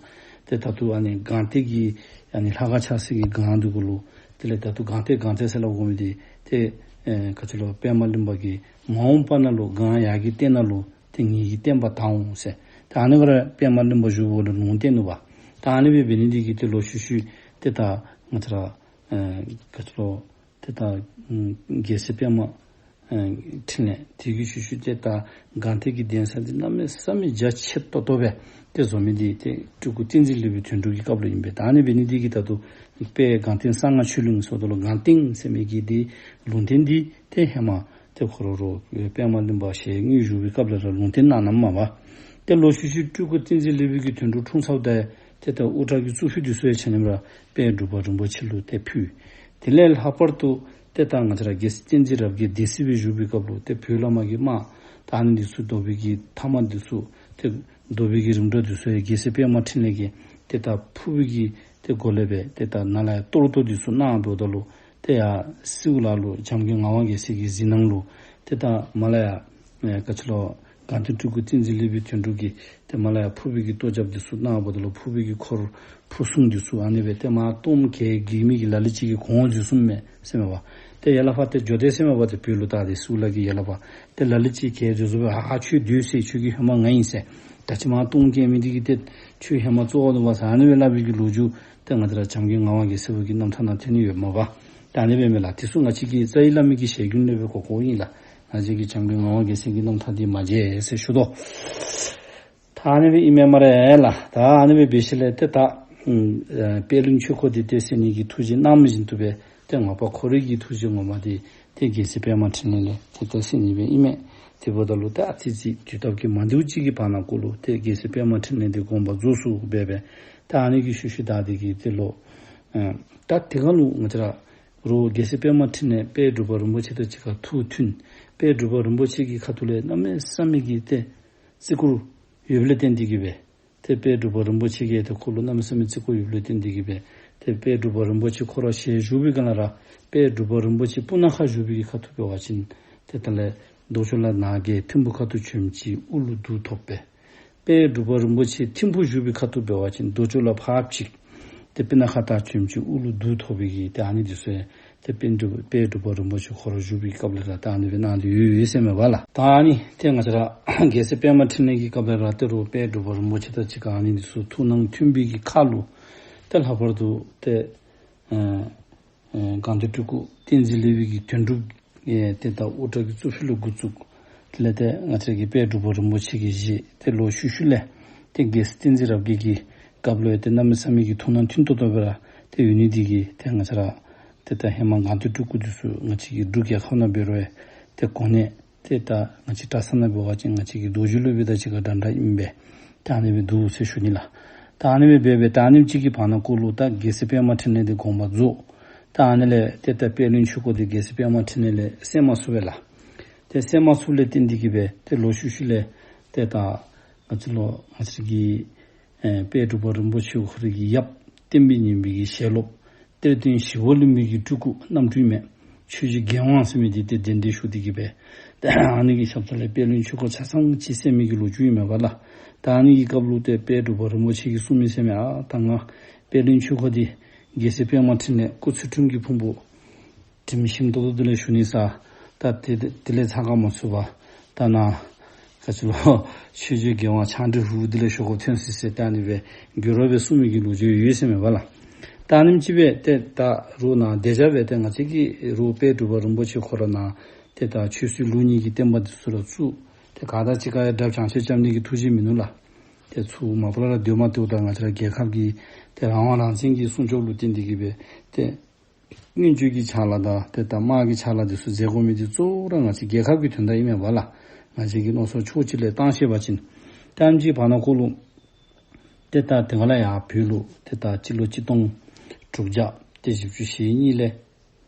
ཏེ་ད་ལྟོ་ཨ་ནི་སྒང་སྟེང་གི་ཨ་ནི་ལྷ་ཁང་ཆགས་སའི་གི་སྒང་འདི་གུ་ལུ་དེ་ལས་ད་ལྟོ་སྒང་སྟེང་སྒང་སྟེང་ཟེར་སླབ་དགོ་མི་འདི་ཏེ་ཨེ་ག་ཅི་ལོ་པདྨ་གླིང་པ་གིས་མ་འོངས་པ་ནང་ལུ་སྒང་ཡར་གྱི་སྟེང་ནང་ལུ་ཏེ་ངེ་གི་བསྟན་པ་དར་འོང་ཟེར། ཏེ་ཨ་ནི་གུ་ར་པདྨ་གླིང་པ་བཞུགས་པ་ལུ་ལུང་བསྟན་ནུག་པ། ཏེ་ཨ་ནི་སྦེ་འབད་ནི་འདི་གིས་ཏེ་ལོག་ཤུལ་ཤུལ་ཏེ་ད་ང་བཅས་ར་ཨེ་ག་ཅི་ལོ་ཏེ་ད་ཨམ་རྒྱལ་སྲས་པདྨ་ཨེ་འཕྲིན་ལས་དེ་གི་ཤུལ་ཤུལ་ཏེ་ད་སྒང་སྟེང་གི་གདན་ས་འདི་གནམ་མེད་ས་མེད་རྒྱ་ཆེ་ཏོག་ཏོ་སྦེ་ཏེ་བཟོ་མི་འདི་ཏེ་སྤྲུལ་སྐུ་བསྟན་འཛིན་ལེགས་པའི་དོན་གྲུབ་ཀྱི་སྐབས་ལུ་ཨིན་པས། ད་ཨ་ནི་འབད་ནི་འདི་གིས་ད་ལྟོ་དཔལ་སྒང་སྟེང་གསང་སྔགས་ཆོས་གླིང་ཟེརཝ་ད་ལུ་སྒང་སྟེང་ཟེར་མི་གི་འདི་ལུང་བསྟན་འདི་ཏེ་ཧེ་མ་ཏེ་ཁོ་ར་རོགས་པདྨ་གླིང་པ་ཞལ་དངོས་བཞུགས་པའི་སྐབས་ལས་ར་ལུང་བསྟན་གནང་གནངམ་མས་པ། ཏེ་ལོག་ཤུལ་ཤུལ་སྤྲུལ་སྐུ་བསྟན་འཛིན་ལེགས་པའི་གི་དོན་གྲུབ་འཁྲུངས་ཚརཝ་ད་ཏེ་ད་དབུ་སྐྲ་གི་གཙུག་ཕུད་འདི་ཚུ་ཡང་ཆ་མཉམ་ར་དཔལ་འབྲུག་པ་རིན་པོ་ཆེ་ལུ་ཏེ་ཕུལ། དེ་ལས་ལྷག་པར་དུ་ཏེ་ད་ང་བཅས་ར་རྒྱལ་སྲས་བསྟན་འཛིན་རབ་རྒྱས་སྡེ་སྲིད་སྦེ་བཞུགས་པའི་སྐབས་ལུ་ཏེ་བོད་ལས་མར་གྱི་དམག་ད་ཨ་ནི་འདི་ཚུ་བཟློག་པའི་གི་མཐའ་དམག་འདི་ཚུ་ཏེ་བཟློག་པའི་གི་རིམ་གྲོ་འདི་ཚུ་ཡང་རྒྱལ་སྲས་པདྨ་འཕྲིན་ལས་ཀྱིས་ཏེ་ད་ཕུར་པའི་གི་ཏེ་སྒོ་ལས་སྦེ་ཏེ་ད་ནཱ་ལས་ཡར་གཏོར་བཟློག་འདི་ཚུ་གནང་འབདཝ་ད་ལུ་ཏེ་ཡར་སེའུ་ལ་ལུ་བྱམས་མགོན་ངག་དབང་རྒྱལ་མཚན་གྱི་གཟིགས་སྣང་ལུ་ཏེ་ད་མར་ལས་ཡར་ཨེ་ག་ཅི་ལོ་སྒང་སྟེང་སྤྲུལ་སྐུ་བསྟན་འཛིན་ལེགས་པའི་དོན་གྲུབ་ཀྱིས་ཏེ་མར་ལས་ཡར་ཕུར་པའི་གི་གཏོར་རྒྱབ་འདི་ཚུ་གནང་འབདཝ་ད་ལུ་ཕུར་པའི་གི་འཁོར་ཕུར་སྲུང་འདི་ཚུ་ཨ་ནི་སྦེ་ཏེ་མར་གཏོརམ་གྱལ་གྱི་མི་གི་ལ་ལུ་ཅིག་གིས་གོང་འོག་འཛོལ་སོངམ་མས་ཟེར་མས་པ། ཏེ་ཡར་ལས་ཕར་ཏེ་འགྱོ་དེས་ཟེར་མས་པ། ཏེ་བོད་ལུ་ད་ཏེ་སེའུ་ལ་གི་ཡར་ལས་ཕར་ཏེ་ལ་ལུ་ཅིག་གྱལ་འཛོལ་སོང་སྦེ་ཨ་ཨ་ཁྱོད་སྡོད་ཟེར། ཁྱོད་ཀྱིས་ཧེ་མ་ང་ཨིན་ཟེར། ད་ཅི་མར་གཏོརམ་གྱལ་མི་འདི་གིས་ཏེ་ཁྱོད་ཧེ་མ་བཙོ་བ་ནུག་པ་ཟེར་ཨ་ནི་སྦེ་སླབ་པའི་གི་ལོ་རྒྱུས་ཏེ་ང་བཅས་ར་བྱམས་མགོན་ངག་དབང་རྒྱལ་མཚན་པོ་གི་རྣམ་ཐར་ནང་ཐོན་ནི་ཡོདཔ་མས་པ། ད་ཨ་ནི་སྦེ་མས་ལགས། དེ་ཚུ་ང་བཅས་ཀྱིས་རྩ་བའི་བླ་མའི་གི་ཞལ་རྒྱུན་ལས་སྦེ་གོ་གོཝ་ཨིན་ལགས། ང་བཅས་ཀྱིས་བྱམས་མགོན་ངག་དབང་རྒྱལ་མཚན་གྱི་རྣམ་ཐར་འདི་མ་མཇལ་ཟེར་ཞུ་དོ། ད་ཨ་ནི་སྦེ་ཨིན་མས་སྨ་རེ་ལགས། ད་ཨ་ནི་སྦེ་འབད་ཞིནམ་ལས་ཏེ་ད་ཨམ་ཨེ་པད་གླིང་ཆོས་སྐོར་འདི་ཏེ་གསན་ནི་གི་ཐུགས་བཞེད་གནངམ་བཞིན་དུ་སྦེ་ཏེ་ངོ་མ་ཁོ་རའི་གི་ཐུགས་བཞེད་ངོ་མ་འདི་ཏེ་རྒྱལ་སྲས་པདྨ་འཕྲིན་ལས་ལས་ཏེ་ད་གསན་ནི་སྦེ་ཨིན་མས། དེ་འབདཝ་ད་ལུ་ཏེ་ཨ་ཙི་ཙི་དུས་སྟབས་ཀྱིས་མ་བདེཝ་ཅིག་གི་བར་ན་ཀོ་ལུ་ཏེ་རྒྱལ་སྲས་པདྨ་འཕྲིན་ལས་འདི་དགོངས་པ་རྫོགས་སོ་སྦེ་སྦེ། ད་ཨ་ནི་གི་ཤུལ་ཤུལ་ད་འདི་གིས་ཏེ་ལོག་ཨེ་ད་དེ་སྒང་ལུ་ང་བཅས་ར་རོགས་རྒྱལ་སྲས་པདྨ་འཕྲིན་ལས་དཔལ་འབྲུག་པ་རིན་པོ་ཆེ་དང་གཅིག་ཁར་ཐུགས་མཐུན། དཔལ་འབྲུག་པ་རིན་པོ་ཆེ་གི་ཁ་ཐུག་ལས་གནམ་མེད་ས་མེད་ཀྱི་ཏེ་བརྩི་བཀུར་ཡོདཔ་ལས་བརྟེན་ཏེ་གི་སྦེ་ཏེ་དཔལ་འབྲུག་པ་རིན་པོ་ཆེ་གིས་ཏེ་ཁོ་ལུ་གནམ་མེད་ས་མེད་བརྩི་བཀུར་ཡོདཔ་ལས་བརྟེན་ཏེ་གི་སྦེ་ཏེ་དཔལ་འབྲུག་པ་རིན་པོ་ཆེ་ཁོ་ར་ཞལ་བཞུགས་པའི་སྒང་ལས་ར་དཔལ་འབྲུག་པ་རིན་པོ་ཆེ་སྤུ་ན་ཁ་བཞུགས་པའི་གི་ཁ་ཐུག་འབད་བ་ཅིན་ཏེ་ད་ལས་རྡོ་ཅོག་ལ་ནགས་ཀྱི་ཐིམ་ཕུ་ཁ་ཐུག་བྱོནམ་ཅིག་དབུ་ལུ་གདུགས་ཐོབ་པས། དཔལ་འབྲུག་པ་རིན་པོ་ཆེ་ཐིམ་ཕུ་བཞུགས་པའི་ཁ་ཐུག་འབད་བ་ཅིན་རྡོ་ཅོག་ལ་ཕར་ཕྱིས། ཏེ་སྤུ་ན་ཁ་ད་བྱོནམ་ཅིག་དབུ་ལུ་གདུགས་ཐོགས་པའི་གི་ཏེ་ཨ་ནི་འདི་ཚུ་ཡང་ཏེ་དཔལ་འབྲུག་དཔལ་འབྲུག་པ་རིན་པོ་ཆེ་ཁོ་ར་བཞུགས་པའི་སྐབས་ལས་ར་ད་ཨ་ནི་སྦེ་གནང་སྟེ་ཡོད་ཡོད་ཟེར་མས་པ་ལགས། ད་ཨ་ནི་ཏེ་ང་བཅས་ར་རྒྱལ་སྲས་པདྨ་འཕྲིན་ལས་ཀྱི་སྐབས་ལས་ར་ཏེ་རུང་དཔལ་འབྲུག་པ་རིན་པོ་ཆེ་དང་གཅིག་ཁར་ཨ་ནི་འདི་ཚུ་ཐུགས་སྣང་མཐུན་པའི་གི་ཁར་ལུ་ཏེ་ལྷག་པར་དུ་ཏེ་ཨེ་ཨེ་སྒང་སྟེང་སྤྲུལ་སྐུ་བསྟན་འཛིན་ལེགས་པའི་གི་དོན་གྲུབ་ཨེ་ཏེ་ད་དབུ་སྐྲ་གི་གཙུག་ཕུད་ལུ་འགོ་བཙུགས། དེ་ལས་ཏེ་ང་བཅས་ཀྱི་དཔལ་འབྲུག་པ་རིན་པོ་ཆེ་གི་བཞེས་ཏེ་ལོག་ཤུལ་ཤུལ་ལས་ཏེ་རྒྱལ་སྲས་བསྟན་འཛིན་རབ་རྒྱས་ཀྱི་སྐབས་ལུ་ཡང་ཏེ་གནམ་མེད་ས་མེད་ཀྱི་ཐུགས་སྣང་མཐུན་ཏོག་ཏོ་སྦེ་ར་ཏེ་ཡོད་ནི་འདི་གིས་ཏེ་ང་བཅས་ར་ཏེ་ད་ཧེ་མ་སྒང་སྟེང་སྤྲུལ་སྐུ་འདི་ཚུ་ང་བཅས་ཀྱི་འབྲུག་རྒྱལ་ཁབ་ནང་འབད་རུང་ཡང་ཏེ་གོ་གནས་ཏེ་ད་ང་བཅས་གྲྭ་ཚང་ནང་འབད་བ་ཅིན་ང་བཅས་ཀྱི་རྡོ་རྗེ་སློབ་དཔོན་དང་གཅིག་ཁར་འདྲན་འདྲ་ཨིན་པས། ད་ཨ་ནི་སྦེ་འདུག་ཟེར་ཞུ་ནི་ལགས། ད་ཨ་ནི་སྦེ་འབད་འབད་ད་ཨ་ནེམ་ཅིག་གི་བར་ན་ཀོ་ལུ་ད་རྒྱལ་སྲས་པདྨ་འཕྲིན་ལས་འདི་དགོངས་པ་རྫོགས། ད་ཨ་ནི་ལས་ཏེ་ད་པད་གླིང་ཆོས་འཁོར་འདི་རྒྱལ་སྲས་པདྨ་འཕྲིན་ལས་ལས་བསད་མ་ཚུགས་པས་ལགས། ཏེ་བསད་མ་ཚུགསཔ་ལས་བརྟེན་འདི་གིས་འབད་ཏེ་ལོག་ཤུལ་ཤུལ་ལས་ཏེ་ད་ང་བཅས་ལུ་ང་བཅས་ཀྱི་ཨེ་དཔལ་འབྲུག་པ་རིན་པོ་ཆེ་ཁོ་རའི་གི་ཡབ་བསྟན་པའི་ཉི་མའི་གི་ཞལ་སློབ་གཏེར་སྟོན་ཞི་བ་ལྷུན་པོའི་གི་སྤྲུལ་སྐུ་རྣམ་སྤྲུལ་མས། ཆོས་རྗེ་རྒྱལ་དབང་ཟེར་མི་འདི་ཏེ་གདན་འདྲེན་ཞུ་སྟེ་གིས་འབད་ཏེ་ཨ་ནི་གི་ཞབས་ས་ལས་པད་གླིང་ཆོས་འཁོར་ཆ་ཚང་ཅིག་བསད་མི་གི་ལོ་རྒྱུས་ཨིན་མས་པ་ལགས། ད་ཨ་ནི་གི་སྐབས་ལུ་ཏེ་དཔལ་འབྲུག་པ་རིན་པོ་ཆེ་གིས་གསུངས་མི་ཟེར་མས། ཨ་ད་ང་པད་གླིང་ཆོས་འཁོར་འདི་རྒྱལ་སྲས་པདྨ་འཕྲིན་ལས་སྐུ་ཚེ་སྒྲོན་གྱི་ཕུང་པོ་དྲིམ་ཞིམ་ཏོག་ཏོ་འདི་ལས་ཞུ་ནི་ས། ད་དེ་དེ་ལས་ཚ་ཁ་མ་ཚུགས་པར་ད་ནཱ་ག་ཅི་ལོ་ཆོས་རྗེ་རྒྱལ་དབང་ཕྱག་མགྲིན་ཧུ་འདི་ལས་ཞུ་དགོཔ་ཐོན་སོ་ཡི་ཟེར་ད་ཨ་ནི་སྦེ་འགྱུར་བ་སྦེ་གསུངས་མི་གི་ལོ་རྒྱུས་ཡོད་ཟེར་མས་པ་ལགས། ད་ཨ་ནེམ་ཅིག་སྦེ་ཏེ་ད་རུང་ནཱ་དེ་ཅིག་སྦེ་ཏེ་ང་བཅས་ཀྱི་རུང་དཔལ་འབྲུག་པ་རིན་པོ་ཆེ་ཁོ་ར་ནཱ་ཏེ་ད་ཆོས་སྲིད་ལུགས་གཉིས་ཀྱི་བསྟན་པ་འདི་ཚུ་ར་བཙུགས། ཏེ་ག་དང་གཅིག་ཁར་ཡང་དགྲ་བྱང་ཆུབ་རྐྱབ་ནི་གི་ཐུགས་བཞེད་མིན་ནུག་ལགས། ཏེ་ཚུར་མ་པ་ལས་ར་སྡོད་མ་སྡོདཔ་ད་ང་བཅས་ར་རྒྱལ་ཁབ་ཀྱི་ཏེ་རང་དབང་རང་བཙན་གྱི་སྲུང་སྐྱོབ་ལུ་བརྟེན་ཏེ་གིས་སྦེ་ཏེ་མངོན་སྤྱོད་ཀྱི་ཕྱག་ལཱ་དང་ཏེ་ད་དམག་གི་ཕྱག་ལཱ་འདི་ཚུ་མཛད་དགོ་མི་འདི་གཙོ་བོ་ར་ང་བཅས་རྒྱལ་ཁབ་ཀྱི་དོན་དག་ཨིན་མས་པ་ལགས། ང་བཅས་ཀྱི་མནོ་བསམ་ཕྱོགས་གཅིག་ལས་བཏང་ཤེས་པ་ཅིན་ཏེ་ཨ་ནེམ་ཅིག་བར་ན་ཀོ་ལུ་ཏེ་ད་དེ་སྒང་ལས་ཡར་བོད་ལུ་ཏེ་ད་སྤྱི་ལོ་གཅིག་སྟོང་དྲུག་བརྒྱ་ཏེ་བཞི་བཅུ་ཞེ་གཉིས་ལས་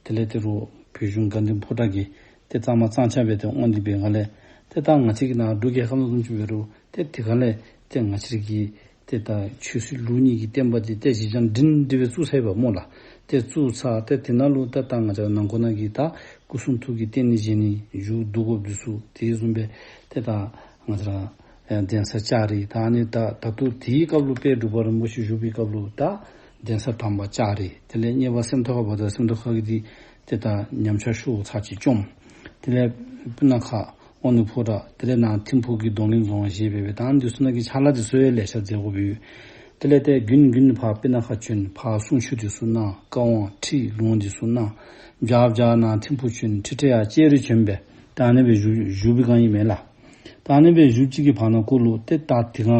དེ་ལས་ཏེ་རུང་བོད་གཞུང་དགའ་ལྡན་ཕོ་བྲང་གིས་ཏེ་གཙང་མ་གཙང་ཆབ་སྦེ་ཏེ་དབང་འདི་སྦེ་ང་ལས་ཏེ་ད་ང་བཅས་ཀྱི་ནཱ་འབྲུག་རྒྱལ་ཁབ་ནང་བཟུམ་ཅིག་འབད་རུང་ཏེ་དེ་སྒང་ལས་ཏེ་ང་བཅས་ཀྱི་ཏེ་ད་ཆོས་སྲིད་ལུགས་གཉིས་ཀྱི་བསྟན་པ་འདི་ཏེ་གཞི་རྐྱང་སྒྲིང་སྒྲི་སྦེ་བཙུགས་ཚར་ཡི་པ་སྨོ་ལགས། ཏེ་བཙུགས་ཚར་ཏེ་དེ་ནང་ལུ་ད་ད་ང་བཅས་ནང་འཁོད་ནང་གི་ད་སྐུ་གསུང་ཐུགས་ཀྱི་རྟེན་ནི་བཞེངས་ནི་མཇུག་བསྡུ་དགོཔ་འདི་ཚུ་དེ་བཟུམ་སྦེ་ཏེ་ད་ང་བཅས་ར་ཨེ་གདན་ས་ལྕགས་རི་ད་ཨ་ནི་ད་ད་ལྟོ་དེའི་སྐབས་ལུ་དཔལ་འབྲུག་པ་རིན་པོ་ཆེ་བཞུགས་པའི་སྐབས་ལུ་ད་གདན་ས་དང་པ་ལྕགས་རི་དེ་ལས་གཉིས་པ་སེམས་རྟོགས་ཁ་བ་དང་སེམས་རྟོགས་ཁ་གི་འདི་ཏེ་ད་ཉམས་ཆག་ཤོར་ཚར་ཅིག་བཅོམ། དེ་ལས་སྤུ་ན་ཁ་དབང་འདུས་ཕོ་བྲང་དེ་ལས་ནཱ་ཐིམ་ཕུག་གི་རྡོར་གླིང་རྫོང་བཞེས་སྦེ་སྦེ་ད་ཨ་ནི་འདི་ཚུ་ནང་གི་ཕྱག་ལཱ་འདི་ཚུ་ཡང་ལེ་ཤ་མཛད་དགོཔ་ཡོད། དེ་ལས་ཏེ་དགུན་དགུན་ཕར་སྤུ་ན་ཁ་བྱོན་ཕར་གསུང་ཆོས་འདི་ཚུ་གནང་བཀའ་དབང་ཁྲིད་ལུང་འདི་ཚུ་གནང་བྱ་བྱ་ནཱ་ཐིམ་ཕུག་བྱོན་ཁྲི་ཁྲི་ཡར་ལྕགས་རི་བྱོན་སྦེ་ད་ཨ་ནི་སྦེ་བཞུགས་བཞུགས་པའི་སྒང་ཨིན་མས་ལགས། ད་ཨ་ནི་སྦེ་བཞུགས་ཅིག་གི་བར་ན་ཀོ་ལུ་ཏེ་ད་དེ་སྒང་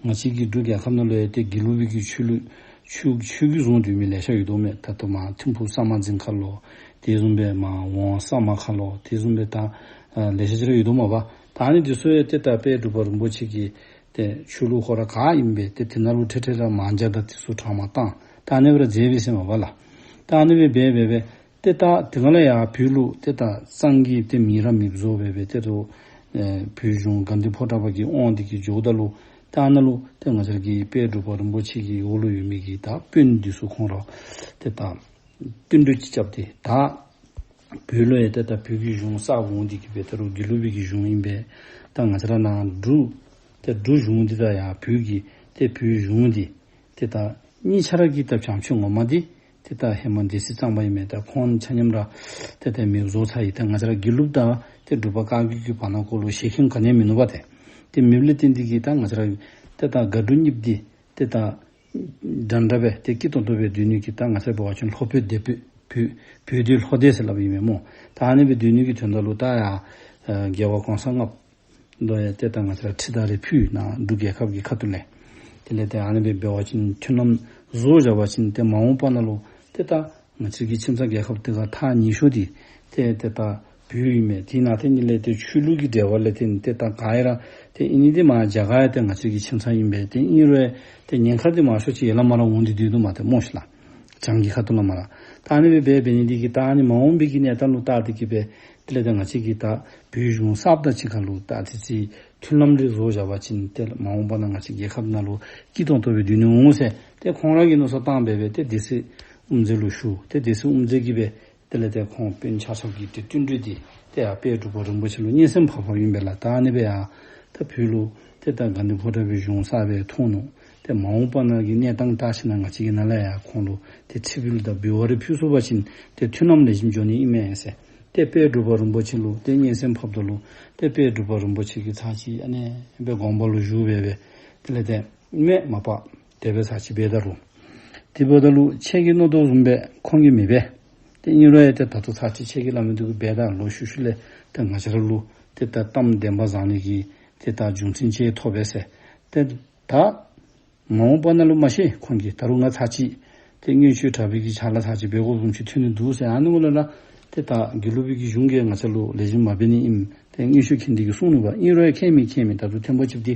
ང་བཅས་ཀྱི་འབྲུག་རྒྱལ་ཁབ་ནང་ལུ་ཡང་ཏེ་དགེ་ལུགས་པའི་གི་ཆོས་ལུགས་ཆོས་ཆོས་བརྒྱུད་བཟུང་སྡོད་མི་ལེ་ཤ་ཡོད་དོ་མས། ད་ལྟོ་མར་ཐིམ་ཕུག་ས་དམར་རྫིང་ཁ་ལོ་དེ་བཟུམ་སྦེ་མར་ཝང་ས་དམར་ཁ་ལོ་དེ་བཟུམ་སྦེ་ད་ཨ་ལེ་ཤ་ཅིག་ར་ཡོད་དོ་མས་པ། ད་ཨ་ནི་འདི་ཚུ་ཡང་ཏེ་ད་དཔལ་འབྲུག་པ་རིན་པོ་ཆེ་གི་ཏེ་ཆོས་ལུགས་ཁོ་ར་ག་ཨིན་པས་ཏེ་དེ་ནང་ལུ་ཁྲིག་ཁྲི་ར་མང་ཇ་དང་དེ་ཚུ་གྲངས་མང་བཏང་ད་ཨ་ནི་སྦེ་ར་མཛད་པས་ཟེར་མས་པ་ལགས། ད་ཨ་ནི་སྦེ་འབད་འབད་འབད་ཏེ་ད་དེ་སྒང་ལས་ཡར་བོད་ལུ་ཏེ་ད་གཙང་གི་ཏེ་མི་ར་མི་བཟོ་སྦེ་སྦེ་ཏེ་རུང་ཨེ་བོད་གཞུང་དགའ་ལྡན་ཕོ་བྲང་པ་གི་དབང་འདི་གིས་འགྱོཝ་ད་ལུ་ད་ཨ་ནཱ་ལུ་ཏེ་ང་བཅས་ཀྱི་དཔལ་འབྲུག་པ་རིན་པོ་ཆེ་གི་འོག་ལུ་ཡོད་མི་གི་ད་དཔོན་འདི་ཚུ་ཁོང་ར་ཏེ་ད་བསྟུན་གྲོས་ཅིག་རྐྱབ་སྟེ་ད་བོད་ལུ་ཡང་ཏེ་ད་བོད་ཀྱི་གཞུང་གསརཔ་འོང་སྟེ་གིས་སྦེ་ད་རུང་དགེ་ལུགས་པའི་གི་གཞུང་ཨིན་པས། ད་ང་བཅས་ར་ནཱ་འབྲུག་ཏེ་འབྲུག་གཞུང་འདི་དང་ཡང་བོད་ཀྱི་ཏེ་བོད་གཞུང་འདི་ཏེ་ད་གཉིས་ཆ་ར་གི་ད་བྱམས་ཆོས་ངོ་མ་འདི་ཏེ་ད་ཧེ་མ་སྡེ་སྲིད་གཙང་པ་ཨིན་མས། ད་ཁོང་ཆ་མཉམ་ར་ཏེ་ད་མེདཔ་བཟོ་ཚར་ཡི། ད་ང་བཅས་ར་དགེ་ལུགས་དང་ཏེ་འབྲུག་པ་བཀའ་བརྒྱུད་ཀྱི་བར་ན་ཀོ་ལུ་ཞལ་ཁྱིམ་ག་ནི་ཡང་མིན་ནུག་པ། ཏེ་ཏེ་མེདཔ་ལས་བརྟེན་ཏེ་གིས་ད་ང་བཅས་ར་ཏེ་ད་དགའ་འབྲུག་གཉིསཔ་འདི་ཏེ་ད་འདྲན་འདྲ་སྦེ་ཏེ་སྐྱིད་ཏོང་ཏོ་སྦེ་སྡོད་ནི་གི་ད་ང་བཅས་འབད་བ་ཅིན་ལྷོ་བོད་སྡེ་བོད་བོད་བོད་སྡེ་ལྷོ་སྡེ་ཟེར་སླབ་ཨིན་མས་སྨོ། ད་ཨ་ནི་སྦེ་སྡོད་ནི་གི་དོན་དག་ལུ་ད་ཡང་ཨ་རྒྱལ་བ་གོང་ས་ལྔ་པ་ལུ་ཡང་ཏེ་ད་ང་བཅས་ར་ཁྲི་དང་རེ་ཕུལ་ནཱ་འབྲུག་རྒྱལ་ཁབ་ཀྱི་ཁ་ཐུག་ལས། དེ་ལས་ཏེ་ཨ་ནི་སྦེ་འབད་བ་ཅིན་མཐུན་ལམ་བཟོ་བཞག་པ་ཅིན་ཏེ་མ་འོངས་པ་ནང་ལུ་ཏེ་ད་ང་བཅས་ཀྱི་ཁྱིམ་ཚང་རྒྱལ་ཁབ་དེ་ག་ཐག་ཉེ་ཤོས་འདི་ཏེ་ཏེ་ད་བོད་ཨིན་མས། དེ་ནང་ཏེ་ཨ་ནི་ལས་ཏེ་ཆོས་ལུགས་ཀྱི་འབྲེལ་བ་ལས་ཏེ་ཏེ་ད་ག་ཨིན་ར་ཏེ་ཨིན་ནི་འདི་མར་རྒྱ་གར་ཡང་ཏེ་ང་བཅས་ཀྱི་ཁྱིམ་ཚང་ཨིན་པས། ཏེ་ཨིན་རུང་ཏེ་ཉེན་ཁ་འདི་མང་ཤོས་ཅིག་ཡར་ལས་མར་ར་འོང་སྟེ་སྡོད་དོ་མས་ཏེ་སྨོ་ཤིག་ལགས། བྱང་གི་ཁ་ཐུག་ལས་མར་ར། ད་ཨ་ནི་སྦེ་འབད་འབད་ནི་འདི་གིས་ད་ཨ་ནི་མ་འོངས་པའི་གི་གནས་སྟངས་ལུ་བལྟ་སྟེ་གིས་སྦེ་དེ་ལས་ད་ང་བཅས་ཀྱིས་ད་བོད་གཞུང་གསརཔ་དང་གཅིག་ཁར་ལུ་ད་ཏེ་ཅིག་མཐུན་ལམ་རེ་བཟོ་བཞག་པ་ཅིན་ཏེ་མ་འོངས་པ་ནང་ང་བཅས་རྒྱལ་ཁབ་ནང་ལུ་སྐྱིད་ཏོང་ཏོ་སྦེ་སྡོད་ནི་འོང་ཟེར་ཏེ་ཁོང་ར་གིས་མནོ་བསམ་བཏང་སྦེ་སྦེ་ཏེ་སྡེ་སྲིད་དབུ་མཛད་ལུ་ཞུ། ཏེ་སྡེ་སྲིད་དབུ་མཛད་ཀྱིས་སྦེ་དེ་ལས་ཏེ་ཁོང་དཔོན་ཆ་ཁྱབ་ཀྱིས་ཏེ་བསྟུན་གྲོས་འདི་ཏེ་ཡར་དཔལ་འབྲུག་པ་རིན་པོ་ཆེ་ལུ་སྙན་སེང་ཕར་ཕར་ཨིན་པས་ལགས། ད་ཨ་ནི་སྦེ་ཡར་ད་བོད་ལུ་ཏེ་ད་དགའ་ལྡན་ཕོ་བྲང་པའི་གཞུང་གསར་སྦེ་ཐོན་ནུག། ཏེ་མ་འོངས་པ་ནང་གི་གནས་སྟངས་བལྟ་ཞིནམ་ལས་ང་བཅས་ཀྱིས་ནཱ་ལས་ཡར་ཁོང་ལུ་ཏེ་ཆིབས་ཕུལ་དང་འབུལ་བ་རེ་ཕུལ་ཚུགས་པ་ཅིན་ཏེ་མཐུན་ལམ་ལེགས་ཤོམ་འགྱོ་ནི་ཨིན་མས་ཟེར། ཏེ་དཔལ་འབྲུག་པ་རིན་པོ་ཆེ་ལུ་ཏེ་སྙན་སེང་ཕབ་ད་ལུ་ཏེ་དཔལ་འབྲུག་པ་རིན་པོ་ཆེ་གིས་ཚར་གཅིག་ཨ་ནི་སྦེ་དགོངས་པ་ལུ་བཞུགས་སྦེ་སྦེ་དེ་ལས་ཏེ་མེན་མ་པ་དེ་སྦེ་ཚར་གཅིག་འབད་ད་རུང་། དེ་འབདཝ་ད་ལུ་ཁྱེད་ཀྱིས་མནོ་དོ་བཟུམ་སྦེ་ཁོང་གིས་མི་འབད། ཏེ་ཨིན་རུང་ཡང་ཏེ་ད་ལྟོ་ཚར་གཅིག་ཁྱེད་ཀྱིས་སླབ་མི་འདི་གུ་འབད་ད་ལོག་ཤུལ་ཤུལ་ལས་ཏེ་ང་བཅས་ར་ལུ་ཏེ་ད་གཏམ་བདེན་པ་བཟང་ནི་གི་ཏེ་ད་རྒྱུ་མཚན་ཅིག་ཐོབ་པས་ཟེར། ཏེ་ད་མ་འོངས་པ་ནང་ལུ་མ་ཤེས། ཁོང་གིས་ད་རུང་ང་ཚར་གཅིག་ཏེ་མངོན་ཤེས་དྲག་པོའི་གི་ཕྱག་ལཱ་ཚར་གཅིག་འབད་དགོཔ་བཟུམ་ཅིག་ཐོན་ནི་འདུག་ཟེར། ཨ་ནི་འོང་ལ་ལ་ཏེ་ད་དགེ་ལུགས་པའི་གི་གཞུང་གིས་ང་བཅས་ལུ་ལེགས་ཤོམ་མ་འབད་ནི་ཨིན། ཏེ་མངོན་ཤེས་མཁྱེན་འདི་གིས་གསུང་ནུག་པ། ཨིན་རུང་ཡང་ཁྱད་མེད་ཁྱད་མེད། ད་རུང་ཐེངས་པོ་གཅིག་འདི་